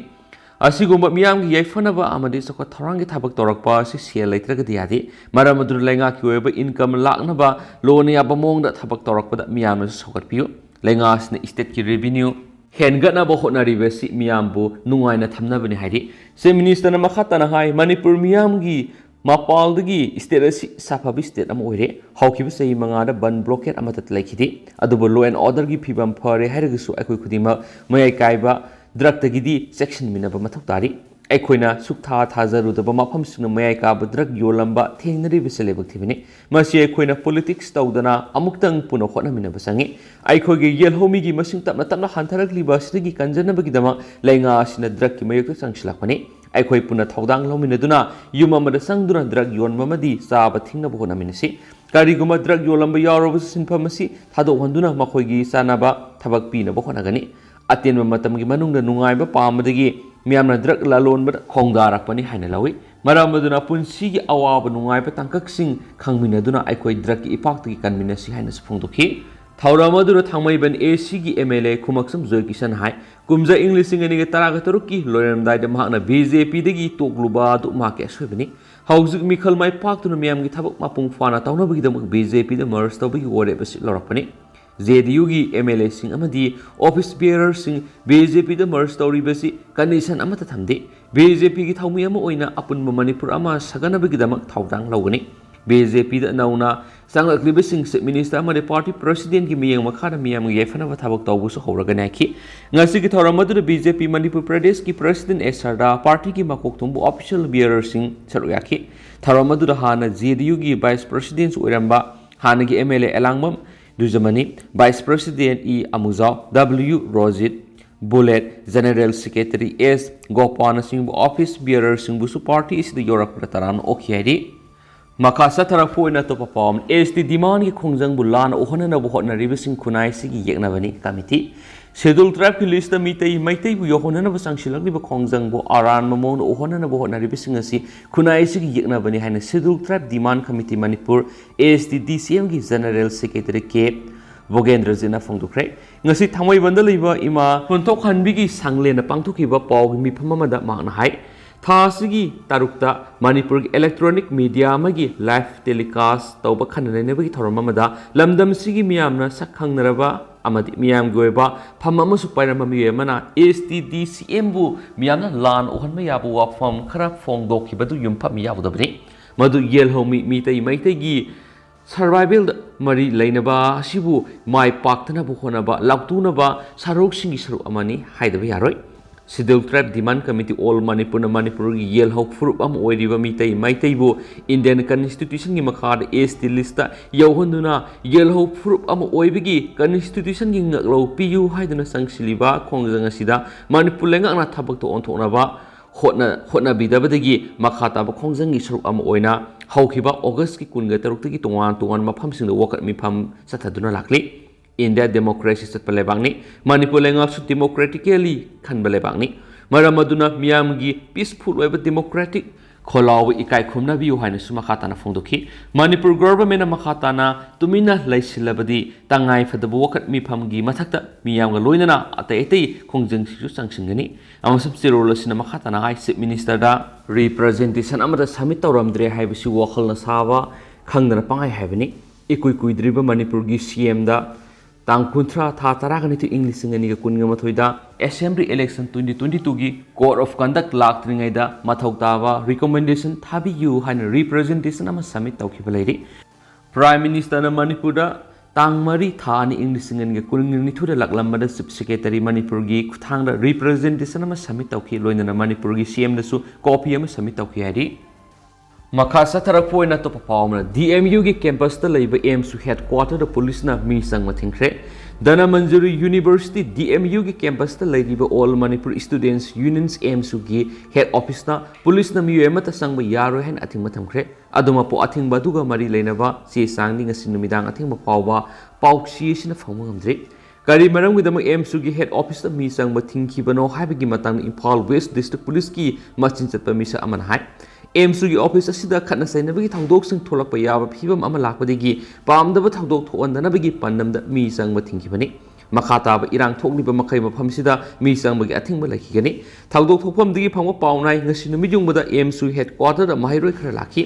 ꯑꯁꯤꯒꯨꯝꯕ ꯃꯤꯌꯥꯝꯒꯤ ꯌꯥꯏꯐꯅꯕ ꯑꯃꯗꯤ ꯆꯥꯎꯈꯠ ꯊꯧꯔꯥꯡꯒꯤ ꯊꯕꯛ ꯇꯧꯔꯛꯄ ꯑꯁꯤ ꯁꯦꯜ ꯂꯩꯇ꯭ꯔꯒꯗꯤ ꯌꯥꯗꯦ꯫ ꯃꯔꯝ ꯑꯗꯨꯅ ꯂꯩꯉꯥꯛꯀꯤ ꯑꯣꯏꯕ income ꯂꯥꯛꯅꯕ ꯂꯣꯟꯅ ꯌꯥꯕ ꯃꯑꯣꯡꯗ ꯊꯕꯛ ꯇꯧꯔꯛꯄꯗ ꯃꯤꯌꯥꯝꯅꯁꯨ ꯁꯧꯒꯠꯄꯤꯌꯨ꯫ ꯂꯩꯉꯥꯛ ꯑꯁꯤꯅ stateꯀꯤ revenue ꯍꯦꯟꯒꯠꯅꯕ ꯍꯣꯠꯅꯔꯤꯕꯁꯤ ꯃꯤꯌꯥꯝꯕꯨ ꯅꯨꯡꯉꯥꯏꯅ ꯊꯝꯅꯕꯅꯤ ꯍꯥꯏꯔꯤ꯫ Chief Ministerꯅ ꯃꯈꯥ ꯇꯥꯅ ꯍꯥꯏ, ꯃꯅꯤꯄꯨꯔ ꯃꯤꯌꯥꯝꯒꯤ ꯃꯄꯥꯜꯗꯒꯤ state ꯑꯁꯤ ꯁꯥꯐꯕ state ꯑꯃ ꯑꯣꯏꯔꯦ꯫ ꯍꯧꯈꯤꯕ ꯆꯍꯤ ꯃꯉꯥꯗ ꯕꯟ blockade ꯑꯃꯠꯇ ꯂꯩꯈꯤꯗꯦ꯫ ꯑꯗꯨꯕꯨ law and orderꯒꯤ ꯐꯤꯕꯝ ꯐꯔꯦ ꯍꯥꯏꯔꯒꯁꯨ ꯑꯩꯈꯣꯏ ꯈꯨꯗꯤꯡꯃꯛ ꯃꯌꯥꯏ ꯀꯥꯏꯕ drugꯇꯒꯤꯗꯤ ꯆꯦꯛꯁꯤꯟꯃꯤꯟꯅꯕ ꯃꯊꯧ ꯇꯥꯔꯤ꯫ ꯑꯩꯈꯣꯏꯅ ꯁꯨꯛꯊꯥ ꯊꯥꯖꯔꯨꯗꯕ ꯃꯐꯝꯁꯤꯡꯗ ꯃꯌꯥꯏ ꯀꯥꯕ drug ꯌꯣꯜꯂꯝꯕ ꯊꯦꯡꯅꯔꯤꯕꯁꯤ ꯂꯥꯏꯕꯛ ꯊꯤꯕꯅꯤ꯫ ꯃꯁꯤ ꯑꯩꯈꯣꯏꯅ politics ꯇꯧꯗꯅ ꯑꯃꯨꯛꯇꯪ ꯄꯨꯟꯅ ꯍꯣꯠꯅꯃꯤꯟꯅꯕ ꯆꯪꯏ꯫ ꯑꯩꯈꯣꯏꯒꯤ ꯌꯦꯜꯍꯧꯃꯤꯒꯤ ꯃꯁꯤꯡ ꯇꯞꯅ ꯇꯞꯅ ꯍꯟꯊꯔꯛꯂꯤꯕ ꯑꯁꯤꯗꯒꯤ ꯀꯟꯖꯅꯕꯒꯤꯗꯃꯛ ꯂꯩꯉꯥꯛ ꯑꯁꯤꯅ drugꯀꯤ ꯃꯥꯌꯣꯛꯇ ꯆꯪꯁꯤꯜꯂꯛꯄꯅꯤ꯫ ꯑꯩꯈꯣꯏ ꯄꯨꯟꯅ ꯊꯧꯗꯥꯡ ꯂꯧꯃꯤꯟꯅꯗꯨꯅ ꯌꯨꯝ ꯑꯃꯗ ꯆꯪꯗꯨꯅ drug ꯌꯣꯟꯕ ꯑꯃꯗꯤ ꯆꯥꯕ ꯊꯤꯡꯅꯕ ꯍꯣꯠꯅꯃꯤꯟꯅꯁꯤ꯫ ꯀꯔꯤꯒꯨꯝꯕ drug ꯌꯣꯜꯂꯝꯕ ꯌꯥꯎꯔꯕꯁꯨ ꯁꯤꯟꯐꯝ ꯑꯁꯤ ꯊꯥꯗꯣꯛꯍꯟꯗꯨꯅ ꯃꯈꯣꯏꯒꯤ ꯆꯥꯅꯕ ꯊꯕꯛ ꯄꯤꯅꯕ ꯍꯣꯠꯅꯒꯅꯤ꯫ ꯑꯇꯦꯟꯕ ꯃꯇꯝꯒꯤ ꯃꯅꯨꯡꯗ ꯅꯨꯡꯉꯥꯏꯕ ꯄꯥꯝꯕꯗꯒꯤ ꯃꯤꯌꯥꯝꯅ drug ꯂꯂꯣꯟꯕꯗ ꯈꯣꯡꯗꯥꯔꯛꯄꯅꯤ ꯍꯥꯏꯅ ꯂꯧꯏ꯫ ꯃꯔꯝ ꯑꯗꯨꯅ ꯄꯨꯟꯁꯤꯒꯤ ꯑꯋꯥꯕ ꯅꯨꯡꯉꯥꯏꯕ ꯇꯥꯡꯀꯛꯁꯤꯡ ꯈꯪꯃꯤꯟꯅꯗꯨꯅ ꯑꯩꯈꯣꯏ drugꯀꯤ ꯏꯄꯥꯛꯇꯒꯤ ꯀꯟꯃꯤꯟꯅꯁꯤ ꯍꯥꯏꯅꯁꯨ ꯐꯣꯡꯗꯣꯛꯈꯤ꯫ ꯊꯧꯔꯝ ꯑꯗꯨꯗ ꯊꯥꯡꯃꯩꯕꯟ ACꯒꯤ MLA ꯈꯨꯃꯛꯁꯝ ꯖꯣꯏꯀꯤꯁꯟ ꯍꯥꯏ, ꯀꯨꯝꯖꯥ ꯏꯪ ꯂꯤꯁꯤꯡ ꯑꯅꯤꯒ ꯇꯔꯥꯒ ꯇꯔꯨꯛꯀꯤ ꯂꯣꯏꯔꯝꯗꯥꯏꯗ ꯃꯍꯥꯛꯅ BJPꯗꯒꯤ ꯇꯣꯛꯂꯨꯕ ꯑꯗꯨ ꯃꯍꯥꯛꯀꯤ ꯑꯁꯣꯏꯕꯅꯤ꯫ ꯍꯧꯖꯤꯛ ꯃꯤꯈꯜ ꯃꯥꯏ ꯄꯥꯛꯇꯨꯅ ꯃꯤꯌꯥꯝꯒꯤ ꯊꯕꯛ ꯃꯄꯨꯡ ꯐꯥꯅ ꯇꯧꯅꯕꯒꯤꯗꯃꯛ BJPꯗ merge ꯇꯧꯕꯒꯤ ꯋꯥꯔꯦꯞ ꯑꯁꯤ ꯂꯧꯔꯛꯄꯅꯤ꯫ JDUꯒꯤ MLAꯁꯤꯡ ꯑꯃꯗꯤ office bearerꯁꯤꯡ BJPꯗ merge ꯇꯧꯔꯤꯕꯁꯤ condition ꯑꯃꯠꯇ ꯊꯝꯗꯦ꯫ BJPꯒꯤ ꯊꯧꯃꯤ ꯑꯃ ꯑꯣꯏꯅ ꯑꯄꯨꯟꯕ ꯃꯅꯤꯄꯨꯔ ꯑꯃ ꯁꯥꯒꯠꯅꯕꯒꯤꯗꯃꯛ ꯊꯧꯗꯥꯡ ꯂꯧꯒꯅꯤ꯫ BJPꯗ ꯅꯧꯅ ꯆꯪꯂꯛꯂꯤꯕꯁꯤꯡ Chief Minister ꯑꯃꯗꯤ party presidentꯀꯤ ꯃꯤꯠꯌꯦꯡ ꯃꯈꯥꯗ ꯃꯤꯌꯥꯝꯒꯤ ꯌꯥꯏꯐꯅꯕ ꯊꯕꯛ ꯇꯧꯕꯁꯨ ꯍꯧꯔꯒꯅꯤ ꯍꯥꯏꯈꯤ꯫ ꯉꯁꯤꯒꯤ ꯊꯧꯔꯝ ꯑꯗꯨꯗ BJP ꯃꯅꯤꯄꯨꯔ ꯄ꯭ꯔꯗꯦꯁꯀꯤ president S ꯁꯔꯗꯥ, partyꯒꯤ ꯃꯀꯣꯛ ꯊꯣꯡꯕ official bearerꯁꯤꯡ ꯁꯔꯨꯛ ꯌꯥꯈꯤ꯫ ꯊꯧꯔꯝ ꯑꯗꯨꯗ ꯍꯥꯟꯅ JDUꯒꯤ vice presidentꯁꯨ ꯑꯣꯏꯔꯝꯕ ꯍꯥꯟꯅꯒꯤ MLA ꯑꯦꯂꯥꯡꯕꯝ ꯗꯨꯖꯃꯅꯤ, vice president E ꯑꯃꯨꯖꯥꯎ, W Rojit, bullet, general secretary S ꯒꯣꯄꯥꯜꯅꯆꯤꯡꯕ office bearerꯁꯤꯡꯕꯨꯁꯨ party ꯑꯁꯤꯗ ꯌꯧꯔꯛꯄꯗ ꯇꯔꯥꯝꯅ ꯑꯣꯛꯈꯤ ꯍꯥꯏꯔꯤ꯫ ꯃꯈꯥ ꯆꯠꯊꯔꯛꯄ ꯑꯣꯏꯅ ꯑꯇꯣꯞꯄ ꯄꯥꯎ ꯑꯃ, S T demand ꯒꯤ ꯈꯣꯡꯖꯪꯕꯨ ꯂꯥꯟꯅ ꯎꯍꯟꯅꯅꯕ ꯍꯣꯠꯅꯔꯤꯕꯁꯤꯡ ꯈꯨꯟꯅꯥꯏꯁꯤꯒꯤ ꯌꯦꯛꯅꯕꯅꯤ꯫ Committee, Scheduled Tribe ꯀꯤ list ꯇ ꯃꯤꯇꯩ ꯃꯩꯇꯩꯕꯨ ꯌꯧꯍꯟꯅꯅꯕ ꯆꯪꯁꯤꯜꯂꯛꯂꯤꯕ ꯈꯣꯡꯖꯪꯕꯨ ꯑꯔꯥꯟꯕ ꯃꯑꯣꯡꯗ ꯎꯍꯟꯅꯅꯕ ꯍꯣꯠꯅꯔꯤꯕꯁꯤꯡ ꯑꯁꯤ ꯈꯨꯟꯅꯥꯏꯁꯤꯒꯤ ꯌꯦꯛꯅꯕꯅꯤ ꯍꯥꯏꯅ Scheduled Tribe Demand Committee Manipur, S T D C M ꯒꯤ General Secretary K ꯚꯣꯒꯦꯟꯗ꯭ꯔꯖꯤꯠꯅ ꯐꯣꯡꯗꯣꯛꯈ꯭ꯔꯦ꯫ ꯉꯁꯤ ꯊꯥꯡꯃꯩꯕꯟꯗ ꯂꯩꯕ ꯏꯃꯥ ꯈꯣꯟꯊꯣꯛꯍꯟꯕꯤꯒꯤ ꯁꯪꯂꯦꯟꯗ ꯄꯥꯡꯊꯣꯛꯈꯤꯕ ꯄꯥꯎꯒꯤ ꯃꯤꯐꯝ ꯑꯃꯗ ꯃꯍꯥꯛꯅ ꯍꯥꯏ, ꯊꯥ ꯑꯁꯤꯒꯤ ꯇꯔꯨꯛꯇ ꯃꯅꯤꯄꯨꯔꯒꯤ electronic media ꯑꯃꯒꯤ live telecast ꯇꯧꯕ ꯈꯟꯅ ꯅꯩꯅꯕꯒꯤ ꯊꯧꯔꯝ ꯑꯃꯗ ꯂꯝꯗꯝꯁꯤꯒꯤ ꯃꯤꯌꯥꯝꯅ ꯁꯛ ꯈꯪꯅꯔꯕ ꯑꯃꯗꯤ ꯃꯤꯌꯥꯝꯒꯤ ꯑꯣꯏꯕ ꯐꯝ ꯑꯃꯁꯨ ꯄꯥꯏꯔꯝꯕ ꯃꯤꯑꯣꯏ ꯑꯃꯅ S T D C M ꯕꯨ ꯃꯤꯌꯥꯝꯅ ꯂꯥꯟ ꯎꯍꯟꯕ ꯌꯥꯕ ꯋꯥꯐꯝ ꯈꯔ ꯐꯣꯡꯗꯣꯛꯈꯤꯕꯗꯨ ꯌꯨꯝꯐꯝ ꯌꯥꯎꯗꯕꯅꯤ꯫ ꯃꯗꯨ ꯌꯦꯜꯍꯧꯃꯤ ꯃꯤꯇꯩ ꯃꯩꯇꯩꯒꯤ survival ꯗ ꯃꯔꯤ ꯂꯩꯅꯕ ꯑꯁꯤꯕꯨ ꯃꯥꯏ ꯄꯥꯛꯇꯅꯕ ꯍꯣꯠꯅꯕ, ꯂꯥꯎꯇꯨꯅꯕ ꯁꯔꯨꯛꯁꯤꯡꯒꯤ ꯁꯔꯨꯛ ꯑꯃꯅꯤ ꯍꯥꯏꯗꯕ ꯌꯥꯔꯣꯏ꯫ Scheduled Tribe Demand Committee All ꯃꯅꯤꯄꯨꯔꯅ ꯃꯅꯤꯄꯨꯔꯒꯤ ꯌꯦꯜꯍꯧ ꯐꯨꯔꯨꯞ ꯑꯃ ꯑꯣꯏꯔꯤꯕ ꯃꯤꯇꯩ ꯃꯩꯇꯩꯕꯨ Indian Constitution ꯒꯤ ꯃꯈꯥꯗ S T list ꯇ ꯌꯧꯍꯟꯗꯨꯅ ꯌꯦꯜꯍꯧ ꯐꯨꯔꯨꯞ ꯑꯃ ꯑꯣꯏꯕꯒꯤ Constitution ꯒꯤ ꯉꯛꯂꯧ ꯄꯤꯌꯨ ꯍꯥꯏꯗꯨꯅ ꯆꯪꯁꯤꯜꯂꯤꯕ ꯈꯣꯡꯖꯪ ꯑꯁꯤꯗ ꯃꯅꯤꯄꯨꯔ ꯂꯩꯉꯥꯛꯅ ꯊꯕꯛꯇ ꯑꯣꯟꯊꯣꯛꯅꯕ ꯍꯣꯠꯅ-, ꯍꯣꯠꯅꯕꯤꯗꯕꯗꯒꯤ ꯃꯈꯥ ꯇꯥꯕ ꯈꯣꯡꯖꯪꯒꯤ ꯁꯔꯨꯛ ꯑꯃ ꯑꯣꯏꯅ ꯍꯧꯈꯤꯕ August ꯀꯤ ꯀꯨꯟꯒ ꯇꯔꯨꯛꯇꯒꯤ ꯇꯣꯉꯥꯟ ꯇꯣꯉꯥꯟꯕ ꯃꯐꯝꯁꯤꯡꯗ ꯋꯥꯀꯠ ꯃꯤꯐꯝ ꯆꯠꯊꯗꯨꯅ ꯂꯥꯛꯂꯤ꯫ India democracy ꯆꯠꯄ ꯂꯩꯕꯥꯛꯅꯤ꯫ ꯃꯅꯤꯄꯨꯔ ꯂꯩꯉꯥꯛꯁꯨ democratically ꯈꯟꯕ ꯂꯩꯕꯥꯛꯅꯤ꯫ ꯃꯔꯝ ꯑꯗꯨꯅ ꯃꯤꯌꯥꯝꯒꯤ peaceful ꯑꯣꯏꯕ democratic ꯈꯣꯜꯂꯥꯎꯕ ꯏꯀꯥꯏ ꯈꯨꯝꯅꯕꯤꯌꯨ ꯍꯥꯏꯅꯁꯨ ꯃꯈꯥ ꯇꯥꯅ ꯐꯣꯡꯗꯣꯛꯈꯤ꯫ ꯃꯅꯤꯄꯨꯔ government ꯅ ꯃꯈꯥ ꯇꯥꯅ ꯇꯨꯃꯤꯟꯅ ꯂꯩꯁꯤꯜꯂꯕꯗꯤ ꯇꯉꯥꯏ ꯐꯗꯕ ꯋꯥꯀꯠ ꯃꯤꯐꯝꯒꯤ ꯃꯊꯛꯇ ꯃꯤꯌꯥꯝꯒ ꯂꯣꯏꯅꯅ ꯑꯇꯩ ꯑꯇꯩ ꯈꯣꯡꯖꯪꯁꯤꯡꯁꯨ ꯆꯪꯁꯤꯟꯒꯅꯤ ꯑꯃꯁꯨꯡ ꯆꯦꯔꯣꯜ ꯑꯁꯤꯅ ꯃꯈꯥ ꯇꯥꯅ ꯍꯥꯏ, Chief Minister ꯗ representation ꯑꯃꯠꯇ submit ꯇꯧꯔꯝꯗ꯭ꯔꯦ ꯍꯥꯏꯕꯁꯤ ꯋꯥꯈꯜꯅ ꯁꯥꯕ, ꯈꯪꯗꯅ ꯄꯪꯍꯥꯏ ꯍꯥꯏꯕꯅꯤ꯫ ꯏꯀꯨꯏ ꯀꯨꯏꯗ꯭ꯔꯤꯕ ꯃꯅꯤꯄꯨꯔꯒꯤ C M ꯗ ꯇꯥꯡ ꯀꯨꯟꯊ꯭ꯔꯥ ꯊꯥ ꯇꯔꯥꯒ ꯅꯤꯊꯣꯏ ꯏꯪ ꯂꯤꯁꯤꯡ ꯑꯅꯤꯒ ꯀꯨꯟꯒ ꯃꯥꯊꯣꯏꯗ Assembly election twenty twenty two ꯒꯤ Code of Conduct ꯂꯥꯛꯇ꯭ꯔꯤꯉꯩꯗ ꯃꯊꯧ ꯇꯥꯕ recommendation ꯊꯥꯕꯤꯌꯨ ꯍꯥꯏꯅ representation ꯑꯃ submit ꯇꯧꯈꯤꯕ ꯂꯩꯔꯤ꯫ Prime Minister ꯅ ꯃꯅꯤꯄꯨꯔꯗ ꯇꯥꯡ ꯃꯔꯤ ꯊꯥ ꯑꯅꯤ ꯏꯪ ꯂꯤꯁꯤꯡ ꯑꯅꯤꯒ ꯀꯨꯟꯅꯤꯊꯣꯏꯗ ꯂꯥꯛꯂꯝꯕꯗ Chief Secretary ꯃꯅꯤꯄꯨꯔꯒꯤ ꯈꯨꯠꯊꯥꯡꯗ representation ꯑꯃ submit ꯇꯧꯈꯤ, ꯂꯣꯏꯅꯅ ꯃꯅꯤꯄꯨꯔꯒꯤ C M ꯗꯁꯨ copy ꯑꯃ submit ꯇꯧꯈꯤ ꯍꯥꯏꯔꯤ꯫ ꯃꯈꯥ ꯆꯠꯊꯔꯛꯄ ꯑꯣꯏꯅ ꯑꯇꯣꯞꯄ ꯄꯥꯎ ꯑꯃꯅ, ꯗꯤ ꯑꯦꯝ ꯌꯨꯒꯤ ꯀꯦꯝꯄꯁꯇ ꯂꯩꯕ ꯑꯦꯝꯁꯨ ꯍꯦꯗꯀ꯭ꯋꯥꯇꯔꯗ ꯄꯨꯂꯤꯁꯅ ꯃꯤ ꯆꯪꯕ ꯊꯤꯡꯈ꯭ꯔꯦ꯫ ꯙꯅꯃꯟꯖꯨꯔꯤ ꯌꯨꯅꯤꯚꯔꯁꯤꯇꯤ, ꯗꯤ ꯑꯦꯝ ꯌꯨꯒꯤ ꯀꯦꯝꯄꯁꯇ ꯂꯩꯔꯤꯕ ꯑꯣꯜ ꯃꯅꯤꯄꯨꯔ ꯁ꯭ꯇꯨꯗꯦꯟꯠꯁ ꯌꯨꯅꯤꯌꯟꯁ, ꯑꯦꯝꯁꯨꯒꯤ ꯍꯦꯗ ꯑꯣꯐꯤꯁꯇ ꯄꯨꯂꯤꯁꯅ ꯃꯤꯑꯣꯏ ꯑꯃꯠꯇ ꯆꯪꯕ ꯌꯥꯔꯣꯏ ꯍꯥꯏꯅ ꯑꯊꯤꯡꯕ ꯊꯝꯈ꯭ꯔꯦ꯫ ꯑꯗꯨꯃꯛꯄꯨ, ꯑꯊꯤꯡꯕ ꯑꯗꯨꯒ ꯃꯔꯤ ꯂꯩꯅꯕ ꯆꯦ ꯆꯥꯡꯗꯤ ꯉꯁꯤ ꯅꯨꯃꯤꯗꯥꯡ ꯑꯊꯦꯡꯕ ꯐꯥꯎꯕ ꯄꯥꯎꯆꯦ ꯑꯁꯤꯅ ꯐꯪꯕ ꯉꯝꯗ꯭ꯔꯤ꯫ ꯀꯔꯤ ꯃꯔꯝꯒꯤꯗꯃꯛ ꯑꯦꯝꯁꯨꯒꯤ ꯍꯦꯗ ꯑꯣꯐꯤꯁꯇ ꯃꯤ ꯆꯪꯕ ꯊꯤꯡꯈꯤꯕꯅꯣ ꯍꯥꯏꯕꯒꯤ ꯃꯇꯥꯡꯗ ꯏꯝꯐꯥꯜ ꯋꯦꯁ ꯗꯤꯁꯇ꯭ꯔꯤꯛ ꯄꯨꯂꯤꯁꯀꯤ ꯃꯆꯤꯟ ꯆꯠꯄ ꯃꯤꯁꯛ ꯑꯃꯅ ꯍꯥꯏ, ꯑꯦꯝꯁꯨꯒꯤ ꯑꯣꯐꯤꯁ ꯑꯁꯤꯗ ꯈꯠꯅ ꯆꯩꯅꯕꯒꯤ ꯊꯧꯗꯣꯛꯁꯤꯡ ꯊꯣꯛꯂꯛꯄ ꯌꯥꯕ ꯐꯤꯕꯝ ꯑꯃ ꯂꯥꯛꯄꯗꯒꯤ ꯄꯥꯝꯗꯕ ꯊꯧꯗꯣꯛ ꯊꯣꯛꯍꯟꯗꯅꯕꯒꯤ ꯄꯥꯟꯗꯝꯗ ꯃꯤ ꯆꯪꯕ ꯊꯤꯡꯈꯤꯕꯅꯤ꯫ ꯃꯈꯥ ꯇꯥꯕ ꯏꯔꯥꯡ ꯊꯣꯛꯂꯤꯕ ꯃꯈꯩ ꯃꯐꯝꯁꯤꯗ ꯃꯤ ꯆꯪꯕꯒꯤ ꯑꯊꯤꯡꯕ ꯂꯩꯈꯤꯒꯅꯤ꯫ ꯊꯧꯗꯣꯛ ꯊꯣꯛꯐꯝꯗꯒꯤ ꯐꯪꯕ ꯄꯥꯎ ꯅꯥꯏ, ꯉꯁꯤ ꯅꯨꯃꯤꯠ ꯌꯨꯡꯕꯗ ꯑꯦꯝꯁꯨ ꯍꯦꯗꯀ꯭ꯋꯥꯇꯔꯗ ꯃꯍꯩꯔꯣꯏ ꯈꯔ ꯂꯥꯛꯈꯤ꯫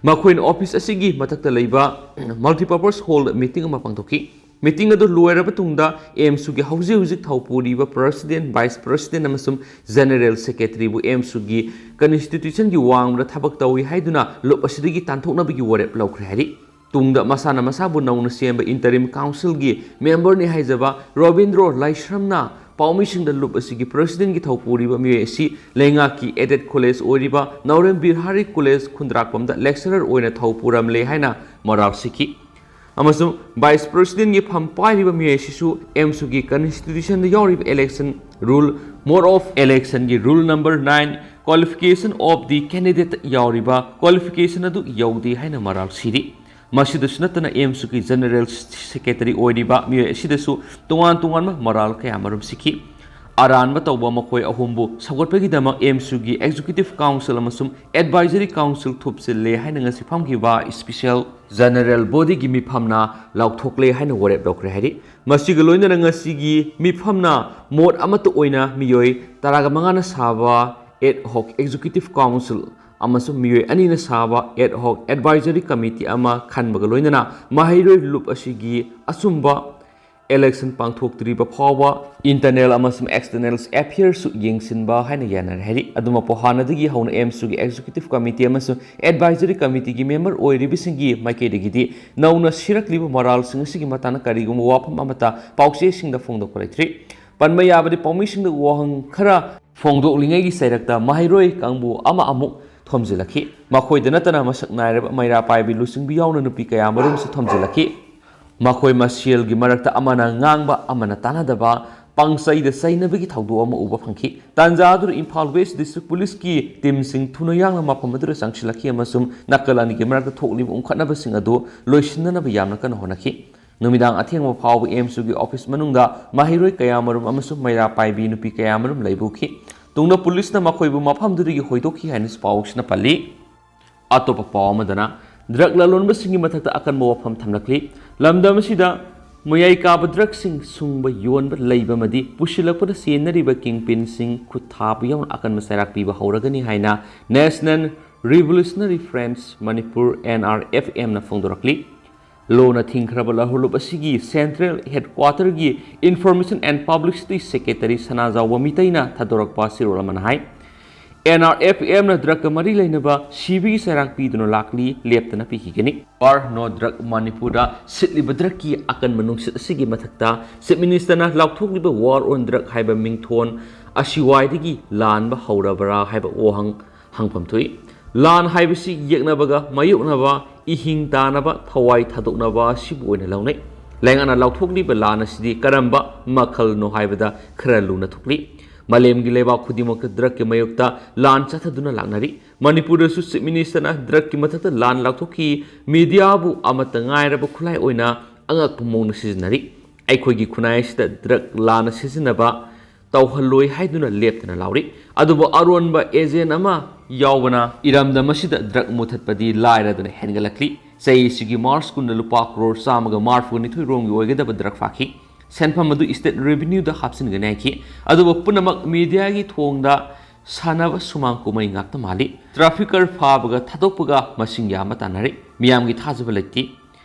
ꯃꯈꯣꯏꯅ ꯑꯣꯐꯤꯁ ꯑꯁꯤꯒꯤ ꯃꯊꯛꯇ ꯂꯩꯕ ꯃꯜꯇꯤꯄꯔꯄꯁ ꯍꯣꯜꯗ ꯃꯤꯇꯤꯡ ꯑꯃ ꯄꯥꯡꯊꯣꯛꯈꯤ꯫ ꯃꯤꯇꯤꯡ ꯑꯗꯨ ꯂꯣꯏꯔꯕ ꯇꯨꯡꯗ ꯑꯦꯝꯁꯨꯒꯤ ꯍꯧꯖꯤꯛ ꯍꯧꯖꯤꯛ ꯊꯧꯄꯨꯔꯤꯕ ꯄ꯭ꯔꯁꯤꯗꯦꯟ, ꯚꯥꯏꯁ ꯄ꯭ꯔꯁꯤꯗꯦꯟ ꯑꯃꯁꯨꯡ ꯖꯦꯅꯔꯦꯜ ꯁꯦꯀ꯭ꯔꯦꯇꯔꯤꯕꯨ ꯑꯦꯝꯁꯨꯒꯤ ꯀꯟꯁꯇꯤꯇ꯭ꯌꯨꯁꯟꯒꯤ ꯋꯥꯡꯃꯗ ꯊꯕꯛ ꯇꯧꯏ ꯍꯥꯏꯗꯨꯅ ꯂꯨꯞ ꯑꯁꯤꯗꯒꯤ ꯇꯥꯟꯊꯣꯛꯅꯕꯒꯤ ꯋꯥꯔꯦꯞ ꯂꯧꯈ꯭ꯔꯦ ꯍꯥꯏꯔꯤ꯫ ꯇꯨꯡꯗ ꯃꯁꯥꯅ ꯃꯁꯥꯕꯨ ꯅꯧꯅ ꯁꯦꯝꯕ ꯏꯟꯇꯔꯤꯝ ꯀꯥꯎꯟꯁꯤꯜꯒꯤ ꯃꯦꯝꯕꯔꯅꯤ ꯍꯥꯏꯖꯕ ꯔꯣꯕꯤꯟꯗ꯭ꯔꯣ ꯂꯥꯏꯁ꯭ꯔꯝꯅ ꯄꯥꯎꯃꯤꯁꯤꯡꯗ ꯂꯨꯞ ꯑꯁꯤꯒꯤ ꯄ꯭ꯔꯁꯤꯗꯦꯟꯒꯤ ꯊꯧꯄꯨꯔꯤꯕ ꯃꯤꯑꯣꯏ ꯑꯁꯤ ꯂꯩꯉꯥꯛꯀꯤ ꯑꯦꯗꯦꯗ ꯀꯣꯂꯦꯖ ꯑꯣꯏꯔꯤꯕ ꯅꯧꯔꯦꯝ ꯕꯤꯍꯥꯔꯤ ꯀꯣꯂꯦꯖ ꯈꯨꯟꯗ꯭ꯔꯥꯛꯄꯝꯗ ꯂꯦꯛꯆꯔꯔ ꯑꯣꯏꯅ ꯊꯧ ꯄꯨꯔꯝꯂꯦ ꯍꯥꯏꯅ ꯃꯔꯥꯜ ꯁꯤꯈꯤ꯫ ꯑꯃꯁꯨꯡ ꯚꯥꯏꯁ ꯄ꯭ꯔꯁꯤꯗꯦꯟꯒꯤ ꯐꯝ ꯄꯥꯏꯔꯤꯕ ꯃꯤꯑꯣꯏ ꯑꯁꯤꯁꯨ ꯑꯦꯝꯁꯨꯒꯤ ꯀꯟꯁꯇꯤꯇ꯭ꯌꯨꯁꯟꯗ ꯌꯥꯎꯔꯤꯕ ꯏꯂꯦꯛꯁꯟ ꯔꯨꯜ, ꯃꯣꯗ ꯑꯣꯐ ꯏꯂꯦꯛꯁꯟꯒꯤ rule number nine, qualification of the candidate ꯌꯥꯎꯔꯤꯕ ꯀ꯭ꯋꯥꯂꯤꯐꯤꯀꯦꯁꯟ ꯑꯗꯨ ꯌꯧꯗꯦ ꯍꯥꯏꯅ ꯃꯔꯥꯜ ꯁꯤꯔꯤ꯫ ꯃꯁꯤꯗꯁꯨ ꯅꯠꯇꯅ ꯑꯦꯝꯁꯨꯒꯤ ꯖꯦꯅꯔꯦꯜ ꯁꯦꯀ꯭ꯔꯦꯇꯔꯤ ꯑꯣꯏꯔꯤꯕ ꯃꯤꯑꯣꯏ ꯑꯁꯤꯗꯁꯨ ꯇꯣꯉꯥꯟ ꯇꯣꯉꯥꯟꯕ ꯃꯔꯥꯜ ꯀꯌꯥ ꯃꯔꯨꯝ ꯁꯤꯈꯤ꯫ ꯑꯔꯥꯟꯕ ꯇꯧꯕ ꯃꯈꯣꯏ ꯑꯍꯨꯝꯕꯨ ꯁꯧꯒꯠꯄꯒꯤꯗꯃꯛ ꯑꯦꯝꯁꯨꯒꯤ ꯑꯦꯛꯖꯤꯀ꯭ꯌꯨꯇꯤꯚ ꯀꯥꯎꯟꯁꯤꯜ ꯑꯃꯁꯨꯡ ꯑꯦꯗꯚꯥꯏꯖꯔꯤ ꯀꯥꯎꯟꯁꯤꯜ ꯊꯨꯞꯆꯤꯜꯂꯦ ꯍꯥꯏꯅ ꯉꯁꯤ ꯐꯝꯈꯤꯕ ꯏꯁꯄꯤꯁꯦꯜ ꯖꯦꯅꯔꯦꯜ ꯕꯣꯗꯤꯒꯤ ꯃꯤꯐꯝꯅ ꯂꯥꯎꯊꯣꯛꯂꯦ ꯍꯥꯏꯅ ꯋꯥꯔꯦꯞ ꯂꯧꯈ꯭ꯔꯦ ꯍꯥꯏꯔꯤ꯫ ꯃꯁꯤꯒ ꯂꯣꯏꯅꯅ ꯉꯁꯤꯒꯤ ꯃꯤꯐꯝꯅ ꯃꯣꯠ ꯑꯃꯠꯇ ꯑꯣꯏꯅ ꯃꯤꯑꯣꯏ ꯇꯔꯥꯒ ꯃꯉꯥꯅ ꯁꯥꯕ ꯑꯦꯗ ꯍꯣꯛ ꯑꯦꯛꯖꯤꯀ꯭ꯌꯨꯇꯤꯚ ꯀꯥꯎꯟꯁꯤꯜ ꯑꯃꯁꯨꯡ ꯃꯤꯑꯣꯏ ꯑꯅꯤꯅ ꯁꯥꯕ ꯑꯦꯗ ꯍꯣꯛ ꯑꯦꯗꯚꯥꯏꯖꯔꯤ ꯀꯃꯤꯇꯤ ꯑꯃ ꯈꯟꯕꯒ ꯂꯣꯏꯅꯅ ꯃꯍꯩꯔꯣꯏ ꯂꯨꯞ ꯑꯁꯤꯒꯤ ꯑꯆꯨꯝꯕ ꯏꯂꯦꯛꯁꯟ ꯄꯥꯡꯊꯣꯛꯇ꯭ꯔꯤꯕ ꯐꯥꯎꯕ ꯏꯟꯇꯔꯅꯦꯜ ꯑꯃꯁꯨꯡ ꯑꯦꯛꯁꯇꯔꯅꯦꯜ ꯑꯦꯐꯤꯌꯔꯁꯨ ꯌꯦꯡꯁꯤꯟꯕ ꯍꯥꯏꯅ ꯌꯥꯅꯔꯦ ꯍꯥꯏꯔꯤ꯫ ꯑꯗꯨꯃꯛꯄꯨ ꯍꯥꯟꯅꯗꯒꯤ ꯍꯧꯅ ꯑꯦꯝꯁꯨꯒꯤ ꯑꯦꯛꯖꯤꯀ꯭ꯌꯨꯇꯤꯚ ꯀꯃꯤꯇꯤ ꯑꯃꯁꯨꯡ ꯑꯦꯗꯚꯥꯏꯖꯔꯤ ꯀꯃꯤꯇꯤꯒꯤ ꯃꯦꯝꯕꯔ ꯑꯣꯏꯔꯤꯕꯁꯤꯡꯒꯤ ꯃꯥꯏꯀꯩꯗꯒꯤꯗꯤ ꯅꯧꯅ ꯁꯤꯔꯛꯂꯤꯕ ꯃꯔꯥꯜꯁꯤꯡ ꯑꯁꯤꯒꯤ ꯃꯇꯥꯡꯗ ꯀꯔꯤꯒꯨꯝꯕ ꯋꯥꯐꯝ ꯑꯃꯠꯇ ꯄꯥꯎꯆꯦꯁꯤꯡꯗ ꯐꯣꯡꯗꯣꯛꯄ ꯂꯩꯇ꯭ꯔꯤ꯫ ꯄꯟꯕ ꯌꯥꯕꯗꯤ ꯄꯥꯎꯃꯤꯁꯤꯡꯗ ꯋꯥꯍꯪ ꯈꯔ ꯐꯣꯡꯗꯣꯛꯂꯤꯉꯩꯒꯤ ꯆꯩꯔꯛꯇ ꯃꯍꯩꯔꯣꯏ ꯀꯥꯡꯕꯨ ꯑꯃ ꯑꯃꯨꯛ ꯊꯣꯝꯖꯤꯜꯂꯛꯈꯤ꯫ ꯃꯈꯣꯏꯗ ꯅꯠꯇꯅ ꯃꯁꯛ ꯅꯥꯏꯔꯕ ꯃꯩꯔꯥ ꯄꯥꯏꯕꯤ ꯂꯨꯆꯤꯡꯕꯤ ꯌꯥꯎꯅ ꯅꯨꯄꯤ ꯀꯌꯥ ꯃꯔꯨꯝꯁꯨ ꯊꯣꯝꯖꯤꯜꯂꯛꯈꯤ꯫ ꯃꯈꯣꯏ ꯃꯁꯦꯜꯒꯤ ꯃꯔꯛꯇ ꯑꯃꯅ ꯉꯥꯡꯕ, ꯑꯃꯅ ꯇꯥꯟꯅꯗꯕ, ꯄꯪꯆꯩꯗ ꯆꯩꯅꯕꯒꯤ ꯊꯧꯗꯣꯛ ꯑꯃ ꯎꯕ ꯐꯪꯈꯤ꯫ ꯇꯥꯟꯖꯥ ꯑꯗꯨꯗ ꯏꯝꯐꯥꯜ ꯋꯦꯁ ꯗꯤꯁꯇ꯭ꯔꯤꯛ ꯄꯨꯂꯤꯁꯀꯤ ꯇꯤꯝꯁꯤꯡ ꯊꯨꯅ ꯌꯥꯡꯅ ꯃꯐꯝ ꯑꯗꯨꯗ ꯆꯪꯁꯤꯜꯂꯛꯈꯤ ꯑꯃꯁꯨꯡ ꯅꯥꯀꯜ ꯑꯅꯤꯒꯤ ꯃꯔꯛꯇ ꯊꯣꯛꯂꯤꯕ ꯎꯪꯈꯠꯅꯕꯁꯤꯡ ꯑꯗꯨ ꯂꯣꯏꯁꯤꯟꯅꯅꯕ ꯌꯥꯝꯅ ꯀꯟꯅ ꯍꯣꯠꯅꯈꯤ꯫ ꯅꯨꯃꯤꯗꯥꯡ ꯑꯊꯦꯡꯕ ꯐꯥꯎꯕ ꯑꯦꯝꯁꯨꯒꯤ ꯑꯣꯐꯤꯁ ꯃꯅꯨꯡꯗ ꯃꯍꯩꯔꯣꯏ ꯀꯌꯥꯃꯔꯨꯝ ꯑꯃꯁꯨꯡ ꯃꯩꯔꯥ ꯄꯥꯏꯕꯤ ꯅꯨꯄꯤ ꯀꯌꯥꯃꯔꯨꯝ ꯂꯩꯕ ꯎꯈꯤ꯫ ꯇꯨꯡꯗ ꯄꯨꯂꯤꯁꯅ ꯃꯈꯣꯏꯕꯨ ꯃꯐꯝꯗꯨꯗꯒꯤ ꯍꯣꯏꯗꯣꯛꯈꯤ ꯍꯥꯏꯅꯁꯨ ꯄꯥꯎꯁꯤꯅ ꯄꯜꯂꯤ꯫ ꯑꯇꯣꯞꯄ ꯄꯥꯎ ꯑꯃꯗꯅ, ꯗ꯭ꯔꯒ ꯂꯂꯣꯟꯕꯁꯤꯡꯒꯤ ꯃꯊꯛꯇ ꯑꯀꯟꯕ ꯋꯥꯐꯝ ꯊꯝꯂꯛꯂꯤ꯫ ꯂꯝꯗꯝ ꯑꯁꯤꯗ ꯃꯌꯥꯏ ꯀꯥꯕ ꯗ꯭ꯔꯒꯁꯤꯡ ꯁꯨꯡꯕ, ꯌꯣꯟꯕ ꯂꯩꯕ ꯑꯃꯗꯤ ꯄꯨꯁꯤꯜꯂꯛꯄꯗ ꯆꯦꯟꯅꯔꯤꯕ ꯀꯤꯡꯄꯤꯟꯁꯤꯡ ꯈꯨꯠ ꯊꯥꯕ ꯌꯥꯎꯅ ꯑꯀꯟꯕ ꯆꯩꯔꯥꯛ ꯄꯤꯕ ꯍꯧꯔꯒꯅꯤ ꯍꯥꯏꯅ National Revolutionary Front Manipur, N R F M ꯅ ꯐꯣꯡꯗꯣꯔꯛꯂꯤ꯫ ꯂꯣꯅ ꯊꯤꯡꯈ꯭ꯔꯕ ꯂꯍꯨꯂꯨꯞ ꯑꯁꯤꯒꯤ ꯁꯦꯟꯇ꯭ꯔꯦꯜ ꯍꯦꯗꯀ꯭ꯋꯥꯇꯔꯒꯤ Information and Publicity Secretary ꯁꯅꯥꯖꯥꯎꯕ ꯃꯤꯇꯩꯅ ꯊꯥꯗꯣꯔꯛꯄ ꯆꯦꯔꯣꯜ ꯑꯃꯅ ꯍꯥꯏ, N R F M ꯅ ꯗ꯭ꯔꯒꯀ ꯃꯔꯤ ꯂꯩꯅꯕ ꯁꯤꯕꯒꯤ ꯆꯩꯔꯥꯛ ꯄꯤꯗꯨꯅ ꯂꯥꯛꯂꯤ, ꯂꯦꯞꯇꯅ ꯄꯤꯈꯤꯒꯅꯤ꯫ War No Drug ꯃꯅꯤꯄꯨꯔꯗ ꯁꯤꯠꯂꯤꯕ ꯗ꯭ꯔꯒꯀꯤ ꯑꯀꯟꯕ ꯅꯨꯡꯁꯤꯠ ꯑꯁꯤꯒꯤ ꯃꯊꯛꯇ Chief Minister ꯅ ꯂꯥꯎꯊꯣꯛꯂꯤꯕ War on Drug ꯍꯥꯏꯕ ꯃꯤꯡꯊꯣꯟ ꯑꯁꯤꯋꯥꯏꯗꯒꯤ ꯂꯥꯟꯕ ꯍꯧꯔꯕ꯭ꯔꯥ ꯍꯥꯏꯕ ꯋꯥꯍꯪ ꯍꯪꯐꯝ ꯊꯣꯛꯏ꯫ ꯂꯥꯟ ꯍꯥꯏꯕꯁꯤ ꯌꯦꯛꯅꯕꯒ ꯃꯥꯌꯣꯛꯅꯕ, ꯏꯍꯤꯡ ꯇꯥꯅꯕ, ꯊꯋꯥꯏ ꯊꯥꯗꯣꯛꯅꯕ ꯑꯁꯤꯕꯨ ꯑꯣꯏꯅ ꯂꯧꯅꯩ꯫ ꯂꯩꯉꯥꯛꯅ ꯂꯥꯎꯊꯣꯛꯂꯤꯕ ꯂꯥꯟ ꯑꯁꯤꯗꯤ ꯀꯔꯝꯕ ꯃꯈꯜꯅꯣ ꯍꯥꯏꯕꯗ ꯈꯔ ꯂꯨꯅ ꯊꯣꯛꯂꯤ꯫ ꯃꯥꯂꯦꯝꯒꯤ ꯂꯩꯕꯥꯛ ꯈꯨꯗꯤꯡꯃꯛꯇ ꯗ꯭ꯔꯒꯀꯤ ꯃꯥꯌꯣꯛꯇ ꯂꯥꯟ ꯆꯠꯊꯗꯨꯅ ꯂꯥꯛꯅꯔꯤ꯫ ꯃꯅꯤꯄꯨꯔꯗꯁꯨ Chief Minister ꯅ ꯗ꯭ꯔꯒꯀꯤ ꯃꯊꯛꯇ ꯂꯥꯟ ꯂꯥꯎꯊꯣꯛꯈꯤ꯫ ꯃꯤꯗꯤꯌꯥꯕꯨ ꯑꯃꯠꯇ ꯉꯥꯏꯔꯕ ꯈꯨꯠꯂꯥꯏ ꯑꯣꯏꯅ ꯑꯉꯛꯄ ꯃꯑꯣꯡꯗ ꯁꯤꯖꯤꯟꯅꯔꯤ꯫ ꯑꯩꯈꯣꯏꯒꯤ ꯈꯨꯟꯅꯥꯏ ꯑꯁꯤꯗ ꯗ꯭ꯔꯒ ꯂꯥꯟꯅ ꯁꯤꯖꯤꯟꯅꯕ ꯇꯧꯍꯜꯂꯣꯏ ꯍꯥꯏꯗꯨꯅ ꯂꯦꯞꯇꯅ ꯂꯥꯎꯔꯤ꯫ ꯑꯗꯨꯕꯨ ꯑꯔꯣꯟꯕ agent ꯑꯃ ꯌꯥꯎꯕꯅ ꯏꯔꯝꯗꯝ ꯑꯁꯤꯗ ꯗ꯭ꯔꯒ ꯃꯨꯊꯠꯄꯗꯤ ꯂꯥꯏꯔꯗꯅ ꯍꯦꯟꯒꯠꯂꯛꯂꯤ꯫ ꯆꯍꯤ ꯑꯁꯤꯒꯤ ꯃꯥꯔꯆ ꯀꯨꯟꯗ ꯂꯨꯄꯥ ꯀ꯭ꯔꯣꯔ ꯆꯥꯝꯃꯒ ꯃꯔꯤꯐꯨ ꯅꯤꯊꯣꯏ ꯔꯣꯝꯒꯤ ꯑꯣꯏꯒꯗꯕ ꯗ꯭ꯔꯒ ꯐꯥꯈꯤ꯫ ꯁꯦꯟꯐꯝ ꯑꯗꯨ state revenue ꯗ ꯍꯥꯞꯆꯤꯟꯒꯅꯤ ꯍꯥꯏꯈꯤ꯫ ꯑꯗꯨꯕꯨ ꯄꯨꯝꯅꯃꯛ ꯃꯤꯗꯤꯌꯥꯒꯤ ꯊꯣꯡꯗ ꯁꯥꯟꯅꯕ ꯁꯨꯃꯥꯡ ꯀꯨꯝꯍꯩ ꯉꯥꯛꯇ ꯃꯥꯜꯂꯤ꯫ Trafficker ꯐꯥꯕꯒ ꯊꯥꯗꯣꯛꯄꯒ ꯃꯁꯤꯡ ꯌꯥꯝꯕ ꯇꯥꯟꯅꯔꯤ꯫ ꯃꯤꯌꯥꯝꯒꯤ ꯊꯥꯖꯕ ꯂꯩꯇꯦ꯫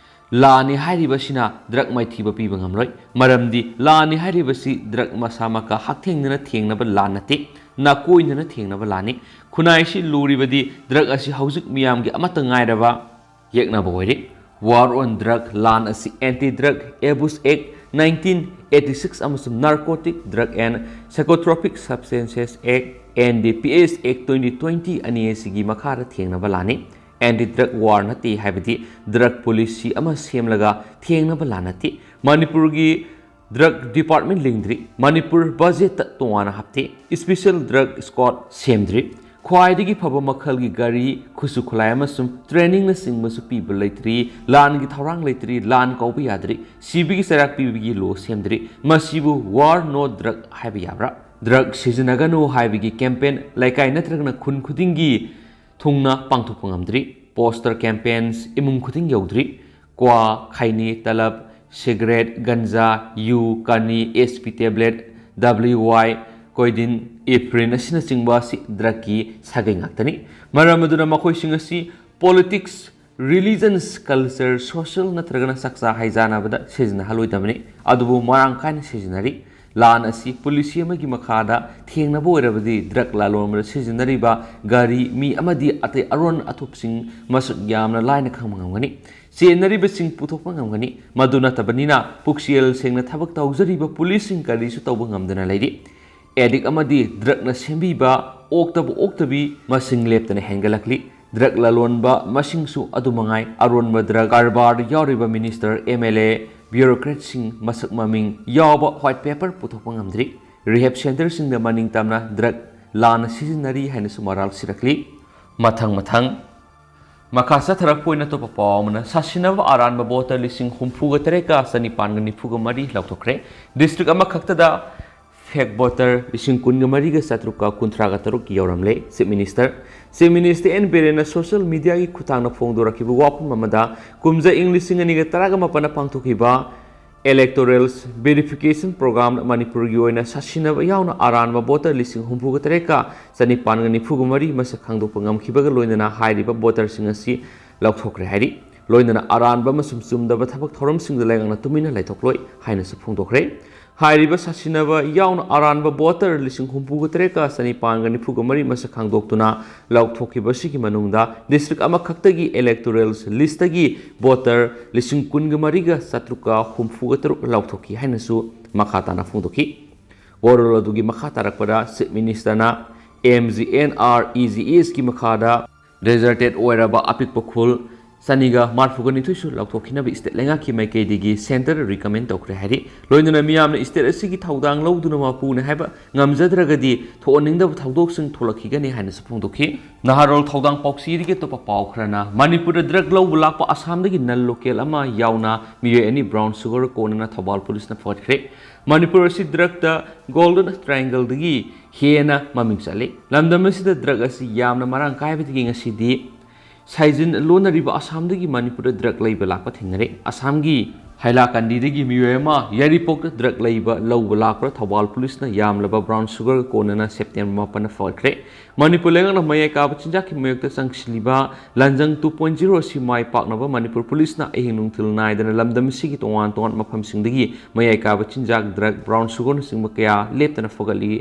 ꯂꯥꯟꯅꯤ ꯍꯥꯏꯔꯤꯕꯁꯤꯅ ꯗ꯭ꯔꯒ ꯃꯥꯏꯊꯤꯕ ꯄꯤꯕ ꯉꯝꯂꯣꯏ꯫ ꯃꯔꯝꯗꯤ ꯂꯥꯟꯅꯤ ꯍꯥꯏꯔꯤꯕꯁꯤ ꯗ꯭ꯔꯒ ꯃꯁꯥꯃꯛꯀ ꯍꯛꯊꯦꯡꯅꯅ ꯊꯦꯡꯅꯕ ꯂꯥꯟ ꯅꯠꯇꯦ, ꯅꯥꯀꯣꯏꯅꯅ ꯊꯦꯡꯅꯕ ꯂꯥꯟꯅꯤ꯫ ꯈꯨꯟꯅꯥꯏꯁꯤ ꯂꯨꯔꯤꯕꯗꯤ ꯗ꯭ꯔꯒ ꯑꯁꯤ ꯍꯧꯖꯤꯛ ꯃꯤꯌꯥꯝꯒꯤ ꯑꯃꯠꯇ ꯉꯥꯏꯔꯕ ꯌꯦꯛꯅꯕ ꯑꯣꯏꯔꯤ꯫ War on Drug ꯂꯥꯟ ꯑꯁꯤ Anti Drug Abuse Act Nineteen eighty six ꯑꯃꯁꯨꯡ Narcotic Drug and Psychotropic Substances Act, N D P S Act twenty twenty ꯑꯅꯤ ꯑꯁꯤꯒꯤ ꯃꯈꯥꯗ ꯊꯦꯡꯅꯕ ꯂꯥꯟꯅꯤ꯫ Anti drug war ꯅꯠꯇꯦ, ꯍꯥꯏꯕꯗꯤ drug policy ꯑꯃ ꯁꯦꯝꯂꯒ ꯊꯦꯡꯅꯕ ꯂꯥꯟ ꯅꯠꯇꯦ꯫ ꯃꯅꯤꯄꯨꯔꯒꯤ drug department ꯂꯤꯡꯗ꯭ꯔꯤ꯫ ꯃꯅꯤꯄꯨꯔ budget ꯇ ꯇꯣꯉꯥꯟꯅ ꯍꯥꯞꯇꯦ꯫ Special drug squad ꯁꯦꯝꯗ꯭ꯔꯤ꯫ ꯈ꯭ꯋꯥꯏꯗꯒꯤ ꯐꯕ ꯃꯈꯜꯒꯤ ꯒꯥꯔꯤ, ꯈꯨꯠꯁꯨ ꯈꯨꯠꯂꯥꯏ ꯑꯃꯁꯨꯡ training ꯅꯆꯤꯡꯕꯁꯨ ꯄꯤꯕ ꯂꯩꯇ꯭ꯔꯤ꯫ ꯂꯥꯟꯒꯤ ꯊꯧꯔꯥꯡ ꯂꯩꯇ꯭ꯔꯤ꯫ ꯂꯥꯟ ꯀꯧꯕ ꯌꯥꯗ꯭ꯔꯤ꯫ ꯁꯤꯕꯒꯤ ꯆꯩꯔꯥꯛ ꯄꯤꯕꯒꯤ law ꯁꯦꯝꯗ꯭ꯔꯤ꯫ ꯃꯁꯤꯕꯨ war no drug ꯍꯥꯏꯕ ꯌꯥꯕ꯭ꯔꯥ? Drug ꯁꯤꯖꯤꯟꯅꯒꯅꯨ ꯍꯥꯏꯕꯒꯤ campaign ꯂꯩꯀꯥꯏ ꯅꯠꯇ꯭ꯔꯒꯅ ꯈꯨꯟ ꯈꯨꯗꯤꯡꯒꯤ ꯊꯨꯡꯅ ꯄꯥꯡꯊꯣꯛꯄ ꯉꯝꯗ꯭ꯔꯤ꯫ Poster campaigns ꯏꯃꯨꯡ ꯈꯨꯗꯤꯡ ꯌꯧꯗ꯭ꯔꯤ꯫ ꯀ꯭ꯋꯥ, ꯈꯩꯅꯤ, ꯇꯂꯕ, ꯁꯤꯒꯔꯦꯠ, ꯒꯟꯖꯥ, ꯌꯨ, ꯀꯅꯤ, S P tablet, W Y, ꯀꯣꯏꯗꯤꯟ, ꯏꯐ꯭ꯔꯤꯟ ꯑꯁꯤꯅꯆꯤꯡꯕ ꯑꯁꯤ drug ꯀꯤ ꯁꯥꯒꯩ ꯉꯥꯛꯇꯅꯤ꯫ ꯃꯔꯝ ꯑꯗꯨꯅ ꯃꯈꯣꯏꯁꯤꯡ ꯑꯁꯤ politics, religions, culture, social ꯅꯠꯇ꯭ꯔꯒꯅ ꯆꯥꯛꯆꯥ ꯍꯩꯖꯥꯟꯅꯕꯗ ꯁꯤꯖꯤꯟꯅꯍꯜꯂꯣꯏꯗꯕꯅꯤ, ꯑꯗꯨꯕꯨ ꯃꯔꯥꯡ ꯀꯥꯏꯅ ꯁꯤꯖꯤꯟꯅꯔꯤ꯫ ꯂꯥꯟ ꯑꯁꯤ policy ꯑꯃꯒꯤ ꯃꯈꯥꯗ ꯊꯦꯡꯅꯕ ꯑꯣꯏꯔꯕꯗꯤ drug ꯂꯂꯣꯟꯕꯗ ꯁꯤꯖꯤꯟꯅꯔꯤꯕ ꯒꯥꯔꯤ, ꯃꯤ ꯑꯃꯗꯤ ꯑꯇꯩ ꯑꯔꯣꯟ ꯑꯊꯨꯞꯁꯤꯡ ꯃꯁꯛ ꯌꯥꯝꯅ ꯂꯥꯏꯅ ꯈꯪꯕ ꯉꯝꯒꯅꯤ꯫ ꯆꯦꯟꯅꯔꯤꯕꯁꯤꯡ ꯄꯨꯊꯣꯛꯄ ꯉꯝꯒꯅꯤ꯫ ꯃꯗꯨ ꯅꯠꯇꯕꯅꯤꯅ ꯄꯨꯛꯆꯦꯜ ꯁꯦꯡꯅ ꯊꯕꯛ ꯇꯧꯖꯔꯤꯕ police ꯁꯤꯡ ꯀꯔꯤꯁꯨ ꯇꯧꯕ ꯉꯝꯗꯅ ꯂꯩꯔꯤ꯫ Addict ꯑꯃꯗꯤ drug ꯅ ꯁꯦꯝꯕꯤꯕ ꯑꯣꯛꯇꯕ ꯑꯣꯛꯇꯕꯤ ꯃꯁꯤꯡ ꯂꯦꯞꯇꯅ ꯍꯦꯟꯒꯠꯂꯛꯂꯤ꯫ Drug ꯂꯂꯣꯟꯕ ꯃꯁꯤꯡꯁꯨ ꯑꯗꯨ ꯃꯉꯥꯏ꯫ ꯑꯔꯣꯟꯕ drug ꯀꯔꯕꯥꯔꯗ ꯌꯥꯎꯔꯤꯕ minister, M L A, bureaucrat ꯁꯤꯡ ꯃꯁꯛ ꯃꯃꯤꯡ ꯌꯥꯎꯕ white paper ꯄꯨꯊꯣꯛꯄ ꯉꯝꯗ꯭ꯔꯤ꯫ Rehab centre ꯁꯤꯡꯗ ꯃꯅꯤꯡ ꯇꯝꯅ drug ꯂꯥꯟꯅ ꯁꯤꯖꯤꯟꯅꯔꯤ ꯍꯥꯏꯅꯁꯨ ꯃꯔꯥꯜ ꯁꯤꯔꯛꯂꯤ꯫ ꯃꯊꯪ ꯃꯊꯪ ꯃꯈꯥ ꯆꯠꯊꯔꯛꯄ ꯑꯣꯏꯅ ꯑꯇꯣꯞꯄ ꯄꯥꯎ ꯑꯃꯅ, ꯁꯥꯁꯤꯟꯅꯕ ꯑꯔꯥꯟꯕ voter ꯂꯤꯁꯤꯡ ꯍꯨꯝꯐꯨꯒ ꯇꯔꯦꯠꯀ ꯆꯅꯤꯄꯥꯟꯒ ꯅꯤꯐꯨꯒ ꯃꯔꯤ ꯂꯧꯊꯣꯛꯈ꯭ꯔꯦ꯫ District ꯑꯃꯈꯛꯇꯗ fake voter ꯂꯤꯁꯤꯡ ꯀꯨꯟꯒ ꯃꯔꯤꯒ ꯆꯥꯇ꯭ꯔꯨꯛꯀ ꯀꯨꯟꯊ꯭ꯔꯥꯒ ꯇꯔꯨꯛ ꯌꯧꯔꯝꯂꯦ꯫ Chief Minister, Chief Minister N Biren ꯅ social media ꯒꯤ ꯈꯨꯠꯊꯥꯡꯗ ꯐꯣꯡꯗꯣꯔꯛꯈꯤꯕ ꯋꯥꯐꯝ ꯑꯃꯗ, ꯀꯨꯝꯖꯥ ꯏꯪ ꯂꯤꯁꯤꯡ ꯑꯅꯤꯒ ꯇꯔꯥꯒ ꯃꯥꯄꯟꯗ ꯄꯥꯡꯊꯣꯛꯈꯤꯕ electoral verification program ꯗ ꯃꯅꯤꯄꯨꯔꯒꯤ ꯑꯣꯏꯅ ꯁꯥꯁꯤꯟꯅꯕ ꯌꯥꯎꯅ ꯑꯔꯥꯟꯕ voter ꯂꯤꯁꯤꯡ ꯍꯨꯝꯐꯨꯒ ꯇꯔꯦꯠꯀ ꯆꯅꯤꯄꯥꯟꯒ ꯅꯤꯐꯨꯒ ꯃꯔꯤ ꯃꯁꯛ ꯈꯪꯗꯣꯛꯄ ꯉꯝꯈꯤꯕꯒ ꯂꯣꯏꯅꯅ ꯍꯥꯏꯔꯤꯕ voter ꯁꯤꯡ ꯑꯁꯤ ꯂꯧꯊꯣꯛꯈ꯭ꯔꯦ ꯍꯥꯏꯔꯤ꯫ ꯂꯣꯏꯅꯅ ꯑꯔꯥꯟꯕ ꯑꯃꯁꯨꯡ ꯆꯨꯝꯗꯕ ꯊꯕꯛ ꯊꯧꯔꯝꯁꯤꯡꯗ ꯂꯩꯉꯥꯛꯅ ꯇꯨꯃꯤꯟꯅ ꯂꯩꯊꯣꯛꯂꯣꯏ ꯍꯥꯏꯅꯁꯨ ꯐꯣꯡꯗꯣꯛꯈ꯭ꯔꯦ꯫ ꯍꯥꯏꯔꯤꯕ ꯁꯥꯁꯤꯟꯅꯕ ꯌꯥꯎꯅ ꯑꯔꯥꯟꯕ ꯚꯣꯇꯔ ꯂꯤꯁꯤꯡ ꯍꯨꯝꯐꯨꯒ ꯇꯔꯦꯠꯀ ꯆꯅꯤꯄꯥꯟꯒ ꯅꯤꯐꯨꯒ ꯃꯔꯤ ꯃꯁꯛ ꯈꯪꯗꯣꯛꯇꯨꯅ ꯂꯥꯎꯊꯣꯛꯈꯤꯕ ꯑꯁꯤꯒꯤ ꯃꯅꯨꯡꯗ ꯗꯤꯁꯇ꯭ꯔꯤꯛ ꯑꯃꯈꯛꯇꯒꯤ ꯏꯂꯦꯛꯇꯣꯔꯦꯜ ꯂꯤꯁꯇꯒꯤ ꯚꯣꯇꯔ ꯂꯤꯁꯤꯡ ꯀꯨꯟꯒ ꯃꯔꯤꯒ ꯆꯥꯇ꯭ꯔꯨꯛꯀ ꯍꯨꯝꯐꯨꯒ ꯇꯔꯨꯛ ꯂꯥꯎꯊꯣꯛꯈꯤ ꯍꯥꯏꯅꯁꯨ ꯃꯈꯥ ꯇꯥꯅ ꯐꯣꯡꯗꯣꯛꯈꯤ꯫ ꯋꯥꯔꯣꯜ ꯑꯗꯨꯒꯤ ꯃꯈꯥ ꯇꯥꯔꯛꯄꯗ ꯆꯤꯐ ꯃꯤꯅꯤꯁꯇꯔꯅ M G N R E G ꯑꯦꯁꯀꯤ ꯃꯈꯥꯗ ꯗꯦꯖꯔꯇꯦꯠ ꯑꯣꯏꯔꯕ ꯑꯄꯤꯛꯄ ꯈꯨꯜ ꯆꯅꯤꯒ ꯃꯔꯐꯨꯒ ꯅꯤꯊꯣꯏꯁꯨ ꯂꯥꯎꯊꯣꯛꯈꯤꯅꯕ ꯏꯁꯇꯦꯠ ꯂꯩꯉꯥꯛꯀꯤ ꯃꯥꯏꯀꯩꯗꯒꯤ ꯁꯦꯟꯇꯔ ꯔꯤꯀꯃꯦꯟ ꯇꯧꯈ꯭ꯔꯦ ꯍꯥꯏꯔꯤ꯫ ꯂꯣꯏꯅꯅ ꯃꯤꯌꯥꯝꯅ ꯏꯁꯇꯦꯠ ꯑꯁꯤꯒꯤ ꯊꯧꯗꯥꯡ ꯂꯧꯗꯨꯅ ꯃꯄꯨꯅꯦ ꯍꯥꯏꯕ ꯉꯝꯖꯗ꯭ꯔꯒꯗꯤ ꯊꯣꯛꯍꯟꯅꯤꯡꯗꯕ ꯊꯧꯗꯣꯛꯁꯤꯡ ꯊꯣꯛꯂꯛꯈꯤꯒꯅꯤ ꯍꯥꯏꯅꯁꯨ ꯐꯣꯡꯗꯣꯛꯈꯤ꯫ ꯅꯍꯥꯔꯣꯜ ꯊꯧꯗꯥꯡ ꯄꯥꯎꯆꯦꯗꯒꯤ ꯑꯇꯣꯞꯄ ꯄꯥꯎ ꯈꯔꯅ ꯃꯅꯤꯄꯨꯔꯗ ꯗ꯭ꯔꯒ ꯂꯧꯕ ꯂꯥꯛꯄ ꯑꯁꯥꯝꯗꯒꯤ ꯅꯟ ꯂꯣꯀꯦꯜ ꯑꯃ ꯌꯥꯎꯅ ꯃꯤꯑꯣꯏ ꯑꯅꯤ ꯕ꯭ꯔꯥꯎꯟ ꯁꯨꯒꯔ ꯀꯣꯟꯅꯅ ꯊꯧꯕꯥꯜ ꯄꯨꯂꯤꯁꯅ ꯐꯒꯠꯈ꯭ꯔꯦ꯫ ꯃꯅꯤꯄꯨꯔ ꯑꯁꯤ ꯗ꯭ꯔꯒꯇ ꯒꯣꯜꯗꯟ ꯇ꯭ꯔꯥꯏꯡꯒꯜꯗꯒꯤ ꯍꯦꯟꯅ ꯃꯃꯤꯡ ꯆꯠꯂꯤ꯫ ꯂꯝꯗꯝ ꯑꯁꯤꯗ ꯗ꯭ꯔꯒ ꯑꯁꯤ ꯌꯥꯝꯅ ꯃꯔꯥꯡ ꯀꯥꯏꯕꯗꯒꯤ ꯉꯁꯤꯗꯤ ꯁꯥꯏꯖꯤꯟ ꯂꯣꯟꯅꯔꯤꯕ ꯑꯁꯥꯝꯗꯒꯤ ꯃꯅꯤꯄꯨꯔꯗ ꯗ꯭ꯔꯒ ꯂꯩꯕ ꯂꯥꯛꯄ ꯊꯦꯡꯅꯔꯦ꯫ ꯑꯁꯥꯝꯒꯤ ꯍꯥꯏꯂꯥꯀꯟꯗꯤꯗꯒꯤ ꯃꯤꯑꯣꯏ ꯑꯃ ꯌꯥꯏꯔꯤꯄꯣꯛꯇ ꯗ꯭ꯔꯒ ꯂꯩꯕ ꯂꯧꯕ ꯂꯥꯛꯄꯗ ꯊꯧꯕꯥꯜ ꯄꯨꯂꯤꯁꯅ ꯌꯥꯝꯂꯕ ꯕ꯭ꯔꯥꯎꯟ ꯁꯨꯒꯔ ꯀꯣꯟꯅꯅ ꯁꯦꯞꯇꯦꯝꯕꯔ ꯃꯥꯄꯟꯗ ꯐꯒꯠꯈ꯭ꯔꯦ꯫ ꯃꯅꯤꯄꯨꯔ ꯂꯩꯉꯥꯛꯅ ꯃꯌꯥꯏ ꯀꯥꯕ ꯆꯤꯟꯖꯥꯛꯀꯤ ꯃꯥꯌꯣꯛꯇ ꯆꯪꯁꯤꯜꯂꯤꯕ ꯂꯥꯟꯖꯪ ꯇꯨ ꯄꯣꯏꯟ ꯖꯤꯔꯣ ꯑꯁꯤ ꯃꯥꯏ ꯄꯥꯛꯅꯕ ꯃꯅꯤꯄꯨꯔ ꯄꯨꯂꯤꯁꯅ ꯑꯍꯤꯡ ꯅꯨꯡꯊꯤꯜ ꯅꯥꯏꯗꯅ ꯂꯝꯗꯝ ꯑꯁꯤꯒꯤ ꯇꯣꯉꯥꯟ ꯇꯣꯉꯥꯟꯕ ꯃꯐꯝꯁꯤꯡꯗꯒꯤ ꯃꯌꯥꯏ ꯀꯥꯕ ꯆꯤꯟꯖꯥꯛ, ꯗ꯭ꯔꯒ, ꯕ꯭ꯔꯥꯎꯟ ꯁꯨꯒꯔꯅꯆꯤꯡꯕ ꯀꯌꯥ ꯂꯦꯞꯇꯅ ꯐꯒꯠꯂꯤ꯫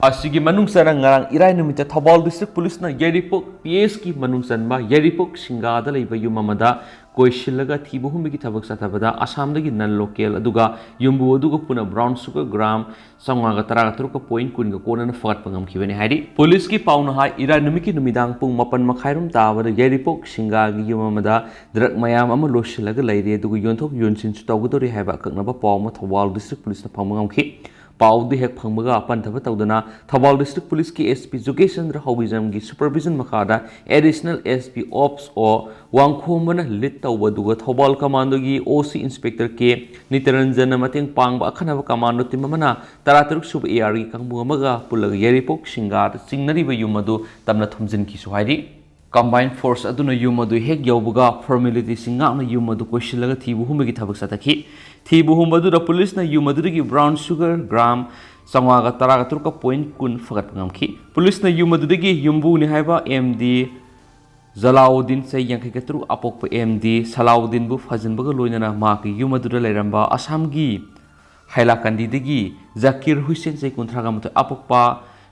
ꯑꯁꯤꯒꯤ ꯃꯅꯨꯡ ꯆꯟꯅ ꯉꯔꯥꯡ ꯏꯔꯥꯏ ꯅꯨꯃꯤꯠꯇ ꯊꯧꯕꯥꯜ ꯗꯤꯁꯇ꯭ꯔꯤꯛ ꯄꯨꯂꯤꯁꯅ ꯌꯥꯏꯔꯤꯄꯣꯛ ꯄꯤ ꯑꯦꯁꯀꯤ ꯃꯅꯨꯡ ꯆꯟꯕ ꯌꯥꯏꯔꯤꯄꯣꯛ ꯁꯤꯡꯒꯥꯗ ꯂꯩꯕ ꯌꯨꯝ ꯑꯃꯗ ꯀꯣꯏꯁꯤꯜꯂꯒ ꯊꯤꯕ ꯍꯨꯝꯕꯒꯤ ꯊꯕꯛ ꯆꯠꯊꯕꯗ ꯑꯁꯥꯝꯗꯒꯤ ꯅꯟ ꯂꯣꯀꯦꯜ ꯑꯗꯨꯒ ꯌꯨꯝꯕꯨ ꯑꯗꯨꯒ ꯄꯨꯟꯅ ꯕ꯭ꯔꯥꯎꯟ ꯁꯨꯒꯔ ꯒ꯭ꯔꯥꯝ ꯆꯥꯝꯃꯉꯥꯒ ꯇꯔꯥꯒ ꯇꯔꯨꯛꯀ ꯄꯣꯏꯟ ꯀꯨꯟꯒ ꯀꯣꯟꯅꯅ ꯐꯒꯠꯄ ꯉꯝꯈꯤꯕꯅꯤ ꯍꯥꯏꯔꯤ꯫ ꯄꯨꯂꯤꯁꯀꯤ ꯄꯥꯎꯅ ꯍꯥꯏ, ꯏꯔꯥꯏ ꯅꯨꯃꯤꯠꯀꯤ ꯅꯨꯃꯤꯗꯥꯡ ꯄꯨꯡ ꯃꯥꯄꯟ ꯃꯈꯥꯏꯔꯣꯝ ꯇꯥꯕꯗ ꯌꯥꯏꯔꯤꯄꯣꯛ ꯁꯤꯡꯒꯥꯒꯤ ꯌꯨꯝ ꯑꯃꯗ ꯗ꯭ꯔꯒ ꯃꯌꯥꯝ ꯑꯃ ꯂꯣꯏꯁꯤꯜꯂꯒ ꯂꯩꯔꯦ, ꯑꯗꯨꯒ ꯌꯣꯟꯊꯣꯛ ꯌꯣꯟꯁꯤꯟꯁꯨ ꯇꯧꯒꯗꯧꯔꯤ ꯍꯥꯏꯕ ꯑꯀꯛꯅꯕ ꯄꯥꯎ ꯑꯃ ꯊꯧꯕꯥꯜ ꯗꯤꯁꯇ꯭ꯔꯤꯛ ꯄꯨꯂꯤꯁꯅ ꯐꯪꯕ ꯉꯝꯈꯤ꯫ ꯄꯥꯎꯗꯨ ꯍꯦꯛ ꯐꯪꯕꯒ ꯑꯄꯟꯊꯕ ꯇꯧꯗꯅ ꯊꯧꯕꯥꯜ ꯗꯤꯁꯇ꯭ꯔꯤꯛ ꯄꯨꯂꯤꯁꯀꯤ ꯑꯦꯁ ꯄꯤ ꯖꯨꯒꯦꯁꯆꯟꯗ꯭ꯔ ꯍꯧꯒꯤꯖꯝꯒꯤ ꯁꯨꯄꯔꯚꯤꯖꯟ ꯃꯈꯥꯗ ꯑꯦꯗꯤꯁꯅꯦꯜ ꯑꯦꯁ ꯄꯤ ꯑꯣꯞꯁ ꯑꯣ ꯋꯥꯡꯈꯣꯝꯕꯅ ꯂꯤꯗ ꯇꯧꯕ, ꯑꯗꯨꯒ ꯊꯧꯕꯥꯜ ꯀꯃꯥꯟꯗꯣꯒꯤ ꯑꯣ ꯁꯤ ꯏꯟꯁꯄꯦꯛꯇꯔ ꯀꯦ ꯅꯤꯇꯔꯟꯖꯟꯅ ꯃꯇꯦꯡ ꯄꯥꯡꯕ ꯑꯈꯟꯅꯕ ꯀꯃꯥꯟꯗꯣ ꯇꯤꯝ ꯑꯃꯅ ꯇꯔꯥꯇꯔꯨꯛ ꯁꯨꯕ ꯑꯦ ꯑꯥꯔꯒꯤ ꯀꯥꯡꯕꯨ ꯑꯃꯒ ꯄꯨꯜꯂꯒ ꯌꯥꯏꯔꯤꯄꯣꯛ ꯁꯤꯡꯒꯥꯗ ꯆꯤꯡꯅꯔꯤꯕ ꯌꯨꯝ ꯑꯗꯨ ꯇꯝꯅ ꯊꯣꯝꯖꯤꯟꯈꯤꯁꯨ ꯍꯥꯏꯔꯤ꯫ ꯀꯝꯕꯥꯏꯟ ꯐꯣꯔꯁ ꯑꯗꯨꯅ ꯌꯨꯝ ꯑꯗꯨ ꯍꯦꯛ ꯌꯧꯕꯒ ꯐꯣꯔꯃꯦꯂꯤꯇꯤꯁꯤꯡ ꯉꯥꯛꯅ ꯌꯨꯝ ꯑꯗꯨ ꯀꯣꯏꯁꯤꯜꯂꯒ ꯊꯤꯕ ꯍꯨꯝꯕꯒꯤ ꯊꯕꯛ ꯆꯠꯊꯈꯤ꯫ ꯊꯤꯕ ꯍꯨꯝꯕ ꯑꯗꯨꯗ ꯄꯨꯂꯤꯁꯅ ꯌꯨꯝ ꯑꯗꯨꯗꯒꯤ ꯕ꯭ꯔꯥꯎꯟ ꯁꯨꯒꯔ ꯒ꯭ꯔꯥꯝ ꯆꯥꯝꯃꯉꯥꯒ ꯇꯔꯥꯒ ꯇꯔꯨꯛꯀ ꯄꯣꯏꯟ ꯀꯨꯟ ꯐꯒꯠꯄ ꯉꯝꯈꯤ꯫ ꯄꯨꯂꯤꯁꯅ ꯌꯨꯝ ꯑꯗꯨꯗꯒꯤ ꯌꯨꯝꯕꯨꯅꯤ ꯍꯥꯏꯕ ꯑꯦꯝ ꯗꯤ ꯖꯂꯥꯎꯗꯤꯟ, ꯆꯍꯤ ꯌꯥꯡꯈꯩꯒ ꯇꯔꯨꯛ ꯑꯄꯣꯛꯄ ꯑꯦꯝ ꯗꯤ ꯁꯂꯥꯎꯗꯤꯟꯕꯨ ꯐꯥꯖꯤꯟꯕꯒ ꯂꯣꯏꯅꯅ ꯃꯍꯥꯛꯀꯤ ꯌꯨꯝ ꯑꯗꯨꯗ ꯂꯩꯔꯝꯕ ꯑꯁꯥꯝꯒꯤ ꯍꯥꯏꯂꯥꯀꯟꯗꯤꯗꯒꯤ ꯖꯀꯤꯔ ꯍꯨꯁꯦꯟ, ꯆꯍꯤ ꯀꯨꯟꯊ꯭ꯔꯥꯒ ꯃꯥꯊꯣꯏ, ꯑꯄꯣꯛꯄ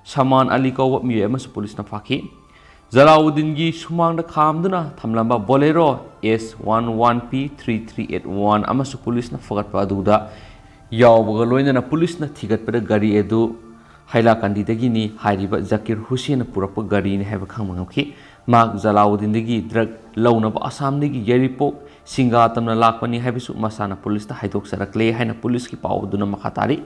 ꯁꯃꯥꯟ ꯑꯂꯤ ꯀꯧꯕ ꯃꯤꯑꯣꯏ ꯑꯃꯁꯨ ꯄꯨꯂꯤꯁꯅ ꯐꯥꯈꯤ꯫ ꯖꯂꯥꯎꯗꯤꯟꯒꯤ ꯁꯨꯃꯥꯡꯗ ꯈꯥꯝꯗꯨꯅ ꯊꯝꯂꯝꯕ Bolero S one one P three three eight one ꯑꯃꯁꯨ ꯄꯨꯂꯤꯁꯅ ꯐꯒꯠꯄ ꯑꯗꯨꯗ ꯌꯥꯎꯕꯒ ꯂꯣꯏꯅꯅ ꯄꯨꯂꯤꯁꯅ ꯊꯤꯒꯠꯄꯗ ꯒꯥꯔꯤ ꯑꯗꯨ ꯍꯥꯏꯂꯥꯀꯟꯗꯤꯗꯒꯤꯅꯤ ꯍꯥꯏꯔꯤꯕ ꯖꯀꯤꯔ ꯍꯨꯁꯦꯟꯅ ꯄꯨꯔꯛꯄ ꯒꯥꯔꯤꯅꯤ ꯍꯥꯏꯕ ꯈꯪꯕ ꯉꯝꯈꯤ꯫ ꯃꯍꯥꯛ ꯖꯂꯥꯎꯗꯤꯟꯗꯒꯤ ꯗ꯭ꯔꯒ ꯂꯧꯅꯕ ꯑꯁꯥꯝꯗꯒꯤ ꯌꯥꯏꯔꯤꯄꯣꯛ ꯁꯤꯡꯒꯥ ꯇꯝꯅ ꯂꯥꯛꯄꯅꯤ ꯍꯥꯏꯕꯁꯨ ꯃꯁꯥꯅ ꯄꯨꯂꯤꯁꯇ ꯍꯥꯏꯗꯣꯛꯆꯔꯛꯂꯦ ꯍꯥꯏꯅ ꯄꯨꯂꯤꯁꯀꯤ ꯄꯥꯎ ꯑꯗꯨꯅ ꯃꯈꯥ ꯇꯥꯔꯤ꯫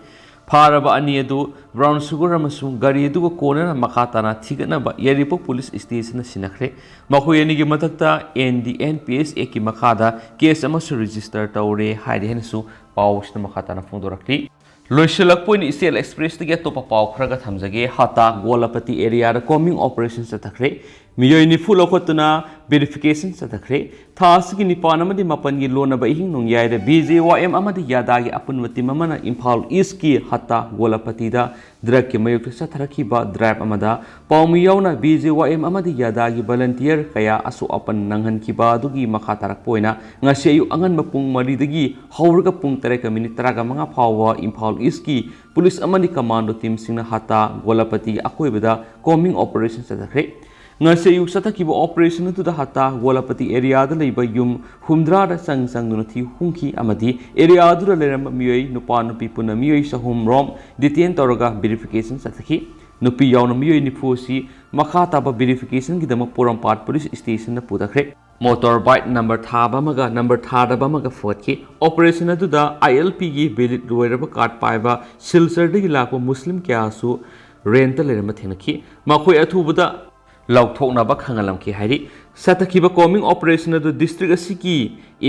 ꯐꯥꯔꯕ ꯑꯅꯤ ꯑꯗꯨ ꯕ꯭ꯔꯥꯎꯟ ꯁꯨꯒꯔ ꯑꯃꯁꯨꯡ ꯒꯥꯔꯤ ꯑꯗꯨꯒ ꯀꯣꯟꯅꯅ ꯃꯈꯥ ꯇꯥꯅ ꯊꯤꯒꯠꯅꯕ ꯌꯥꯏꯔꯤꯄꯣꯛ ꯄꯨꯂꯤꯁ ꯁ꯭ꯇꯦꯁꯟꯗ ꯁꯤꯟꯅꯈ꯭ꯔꯦ꯫ ꯃꯈꯣꯏ ꯑꯅꯤꯒꯤ ꯃꯊꯛꯇ N D N P S Act ꯀꯤ ꯃꯈꯥꯗ ꯀꯦꯁ ꯑꯃꯁꯨ ꯔꯦꯖꯤꯁꯇꯔ ꯇꯧꯔꯦ ꯍꯥꯏꯔꯤ ꯍꯥꯏꯅꯁꯨ ꯄꯥꯎ ꯑꯁꯤꯅ ꯃꯈꯥ ꯇꯥꯅ ꯐꯣꯡꯗꯣꯔꯛꯂꯤ꯫ ꯂꯣꯏꯁꯤꯜꯂꯛꯄ ꯑꯣꯏꯅ ꯏꯆꯦꯜ ꯑꯦꯛꯁꯄ꯭ꯔꯦꯁꯇꯒꯤ ꯑꯇꯣꯞꯄ ꯄꯥꯎ ꯈꯔꯒ ꯊꯝꯖꯒꯦ꯫ ꯍꯇꯥ ꯒꯣꯂꯥꯄꯇꯤ ꯑꯦꯔꯤꯌꯥꯗ ꯀꯣꯝꯕꯤꯡ ꯑꯣꯄꯔꯦꯁꯟ ꯆꯠꯊꯈ꯭ꯔꯦ꯫ ꯃꯤꯑꯣꯏ ꯅꯤꯐꯨ ꯂꯧꯈꯠꯇꯨꯅ ꯚꯦꯔꯤꯐꯤꯀꯦꯁꯟ ꯆꯠꯊꯈ꯭ꯔꯦ꯫ ꯊꯥ ꯑꯁꯤꯒꯤ ꯅꯤꯄꯥꯟ ꯑꯃꯗꯤ ꯃꯥꯄꯟꯒꯤ ꯂꯣꯟꯅꯕ ꯏꯍꯤꯡ ꯅꯣꯡꯌꯥꯏꯗ B J Y M ꯑꯃꯗꯤ ꯌꯥꯗꯥꯒꯤ ꯑꯄꯨꯟꯕ ꯇꯤꯝ ꯑꯃꯅ ꯏꯝꯐꯥꯜ ꯏꯁꯀꯤ ꯍꯇꯥ ꯒꯣꯂꯥꯄꯇꯤꯗ ꯗ꯭ꯔꯒꯀꯤ ꯃꯥꯌꯣꯛꯇ ꯆꯠꯊꯔꯛꯈꯤꯕ ꯗ꯭ꯔꯥꯏꯚ ꯑꯃꯗ ꯄꯥꯎꯃꯤ ꯌꯥꯎꯅ B J Y M ꯑꯃꯗꯤ ꯌꯥꯗꯥꯒꯤ ꯚꯂꯟꯇꯤꯌꯔ ꯀꯌꯥ ꯑꯁꯣꯛ ꯑꯄꯟ ꯅꯪꯍꯟꯈꯤꯕ ꯑꯗꯨꯒꯤ ꯃꯈꯥ ꯇꯥꯔꯛꯄ ꯑꯣꯏꯅ ꯉꯁꯤ ꯑꯌꯨꯛ ꯑꯉꯟꯕ ꯄꯨꯡ ꯃꯔꯤꯗꯒꯤ ꯍꯧꯔꯒ ꯄꯨꯡ ꯇꯔꯦꯠꯀ ꯃꯤꯅꯤꯠ ꯇꯔꯥꯒ ꯃꯉꯥ ꯐꯥꯎꯕ ꯏꯝꯐꯥꯜ ꯏꯁꯀꯤ ꯄꯨꯂꯤꯁ ꯑꯃꯗꯤ ꯀꯃꯥꯟꯗꯣ ꯇꯤꯝꯁꯤꯡꯅ ꯍꯇꯥ ꯒꯣꯂꯥꯄꯇꯤꯒꯤ ꯑꯀꯣꯏꯕꯗ ꯀꯣꯝꯕꯤꯡ ꯑꯣꯄꯔꯦꯁꯟ ꯆꯠꯊꯈ꯭ꯔꯦ꯫ ꯉꯁꯤ ꯑꯌꯨꯛ ꯆꯠꯊꯈꯤꯕ ꯑꯣꯄꯔꯦꯁꯟ ꯑꯗꯨꯗ ꯍꯇꯥ ꯒꯣꯂꯥꯄꯇꯤ ꯑꯦꯔꯤꯌꯥꯗ ꯂꯩꯕ ꯌꯨꯝ ꯍꯨꯝꯗ꯭ꯔꯥꯗ ꯆꯪ ꯆꯪꯗꯨꯅ ꯊꯤ ꯍꯨꯝꯈꯤ ꯑꯃꯗꯤ ꯑꯦꯔꯤꯌꯥ ꯑꯗꯨꯗ ꯂꯩꯔꯝꯕ ꯃꯤꯑꯣꯏ ꯅꯨꯄꯥ ꯅꯨꯄꯤ ꯄꯨꯟꯅ ꯃꯤꯑꯣꯏ ꯆꯍꯨꯝ ꯔꯣꯝ ꯗꯤꯇꯦꯟ ꯇꯧꯔꯒ ꯚꯦꯔꯤꯐꯤꯀꯦꯁꯟ ꯆꯠꯊꯈꯤ꯫ ꯅꯨꯄꯤ ꯌꯥꯎꯅ ꯃꯤꯑꯣꯏ ꯅꯤꯐꯨ ꯑꯁꯤ ꯃꯈꯥ ꯇꯥꯕ ꯚꯦꯔꯤꯐꯤꯀꯦꯁꯟꯒꯤꯗꯃꯛ ꯄꯣꯔꯣꯝꯄꯥꯠ ꯄꯨꯂꯤꯁ ꯁ꯭ꯇꯦꯁꯟꯗ ꯄꯨꯊꯈ꯭ꯔꯦ꯫ ꯃꯣꯇꯣꯔ ꯕꯥꯏꯛ ꯅꯝꯕꯔ ꯊꯥꯕ ꯑꯃꯒ ꯅꯝꯕꯔ ꯊꯥꯗꯕ ꯑꯃꯒ ꯐꯒꯠꯈꯤ꯫ ꯑꯣꯄꯔꯦꯁꯟ ꯑꯗꯨꯗ I L P ꯒꯤ ꯚꯦꯂꯤꯗ ꯂꯣꯏꯔꯕ ꯀꯥꯔꯗ ꯄꯥꯏꯕ ꯁꯤꯜꯆꯔꯗꯒꯤ ꯂꯥꯛꯄ ꯃꯨꯁꯂꯤꯝ ꯀꯌꯥꯁꯨ ꯔꯦꯟꯠꯇ ꯂꯩꯔꯝꯕ ꯊꯦꯡꯅꯈꯤ꯫ ꯃꯈꯣꯏ ꯑꯊꯨꯕꯗ ꯂꯧꯊꯣꯛꯅꯕ ꯈꯪꯍꯜꯂꯝꯈꯤ ꯍꯥꯏꯔꯤ꯫ ꯆꯠꯊꯈꯤꯕ ꯀꯣꯝꯕꯤꯡ ꯑꯣꯄꯔꯦꯁꯟ ꯑꯗꯨ ꯗꯤꯁꯇ꯭ꯔꯤꯛ ꯑꯁꯤꯒꯤ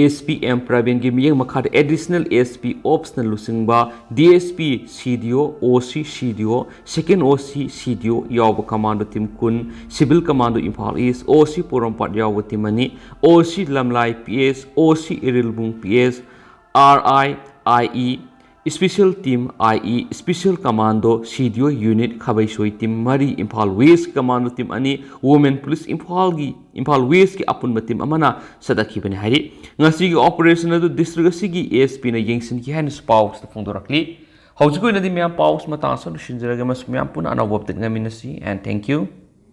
S P M ꯄ꯭ꯔꯕꯤꯟꯒꯤ ꯃꯤꯠꯌꯦꯡ ꯃꯈꯥꯗ ꯑꯦꯗꯤꯁꯅꯦꯜ S P ꯑꯣꯞꯁꯅ ꯂꯨꯆꯤꯡꯕ D S P, C D O, O C, C D O, Second O C, C D O ꯌꯥꯎꯕ ꯀꯃꯥꯟꯗꯣ ꯇꯤꯝ ꯀꯨꯟ, ꯁꯤꯚꯤꯜ ꯀꯃꯥꯟꯗꯣ ꯏꯝꯐꯥꯜ ꯏꯁ, O C ꯄꯣꯔꯣꯝꯄꯥꯠ ꯌꯥꯎꯕ team ꯑꯅꯤ, O C ꯂꯝꯂꯥꯏ P S, O C Irilbung P S, R I, I E, Special Team, i e Special Commando, C D O Unit, ꯈꯥꯕꯩꯁꯣꯏ Team ꯃꯔꯤ, Imphal West Commando Team ꯑꯅꯤ, Women Police ꯏꯝꯐꯥꯜꯒꯤ, ꯏꯝꯐꯥꯜ Westꯀꯤ ꯑꯄꯨꯟꯕ team ꯑꯃꯅ ꯁꯠꯊꯈꯤꯕꯅꯤ ꯍꯥꯏꯔꯤ꯫ ꯉꯁꯤꯒꯤ operation ꯑꯗꯨ district ꯑꯁꯤꯒꯤ S Pꯅ ꯌꯦꯡꯁꯤꯟꯈꯤ ꯍꯥꯏꯅꯁꯨ ꯄꯥꯎꯁꯤꯗ ꯐꯣꯡꯗꯣꯔꯛꯂꯤ꯫ ꯍꯧꯖꯤꯛꯀꯤ ꯑꯣꯏꯅꯗꯤ ꯃꯌꯥꯝ ꯄꯥꯎꯁꯤ ꯃꯇꯥꯡ ꯑꯁꯤꯗ ꯂꯣꯏꯁꯤꯟꯖꯔꯒꯦ꯫ ꯃꯁꯤ ꯃꯌꯥꯝ ꯄꯨꯟꯅ ꯑꯅꯧꯕ update ꯉꯥꯏꯃꯤꯟꯅꯁꯤ, and thank you꯫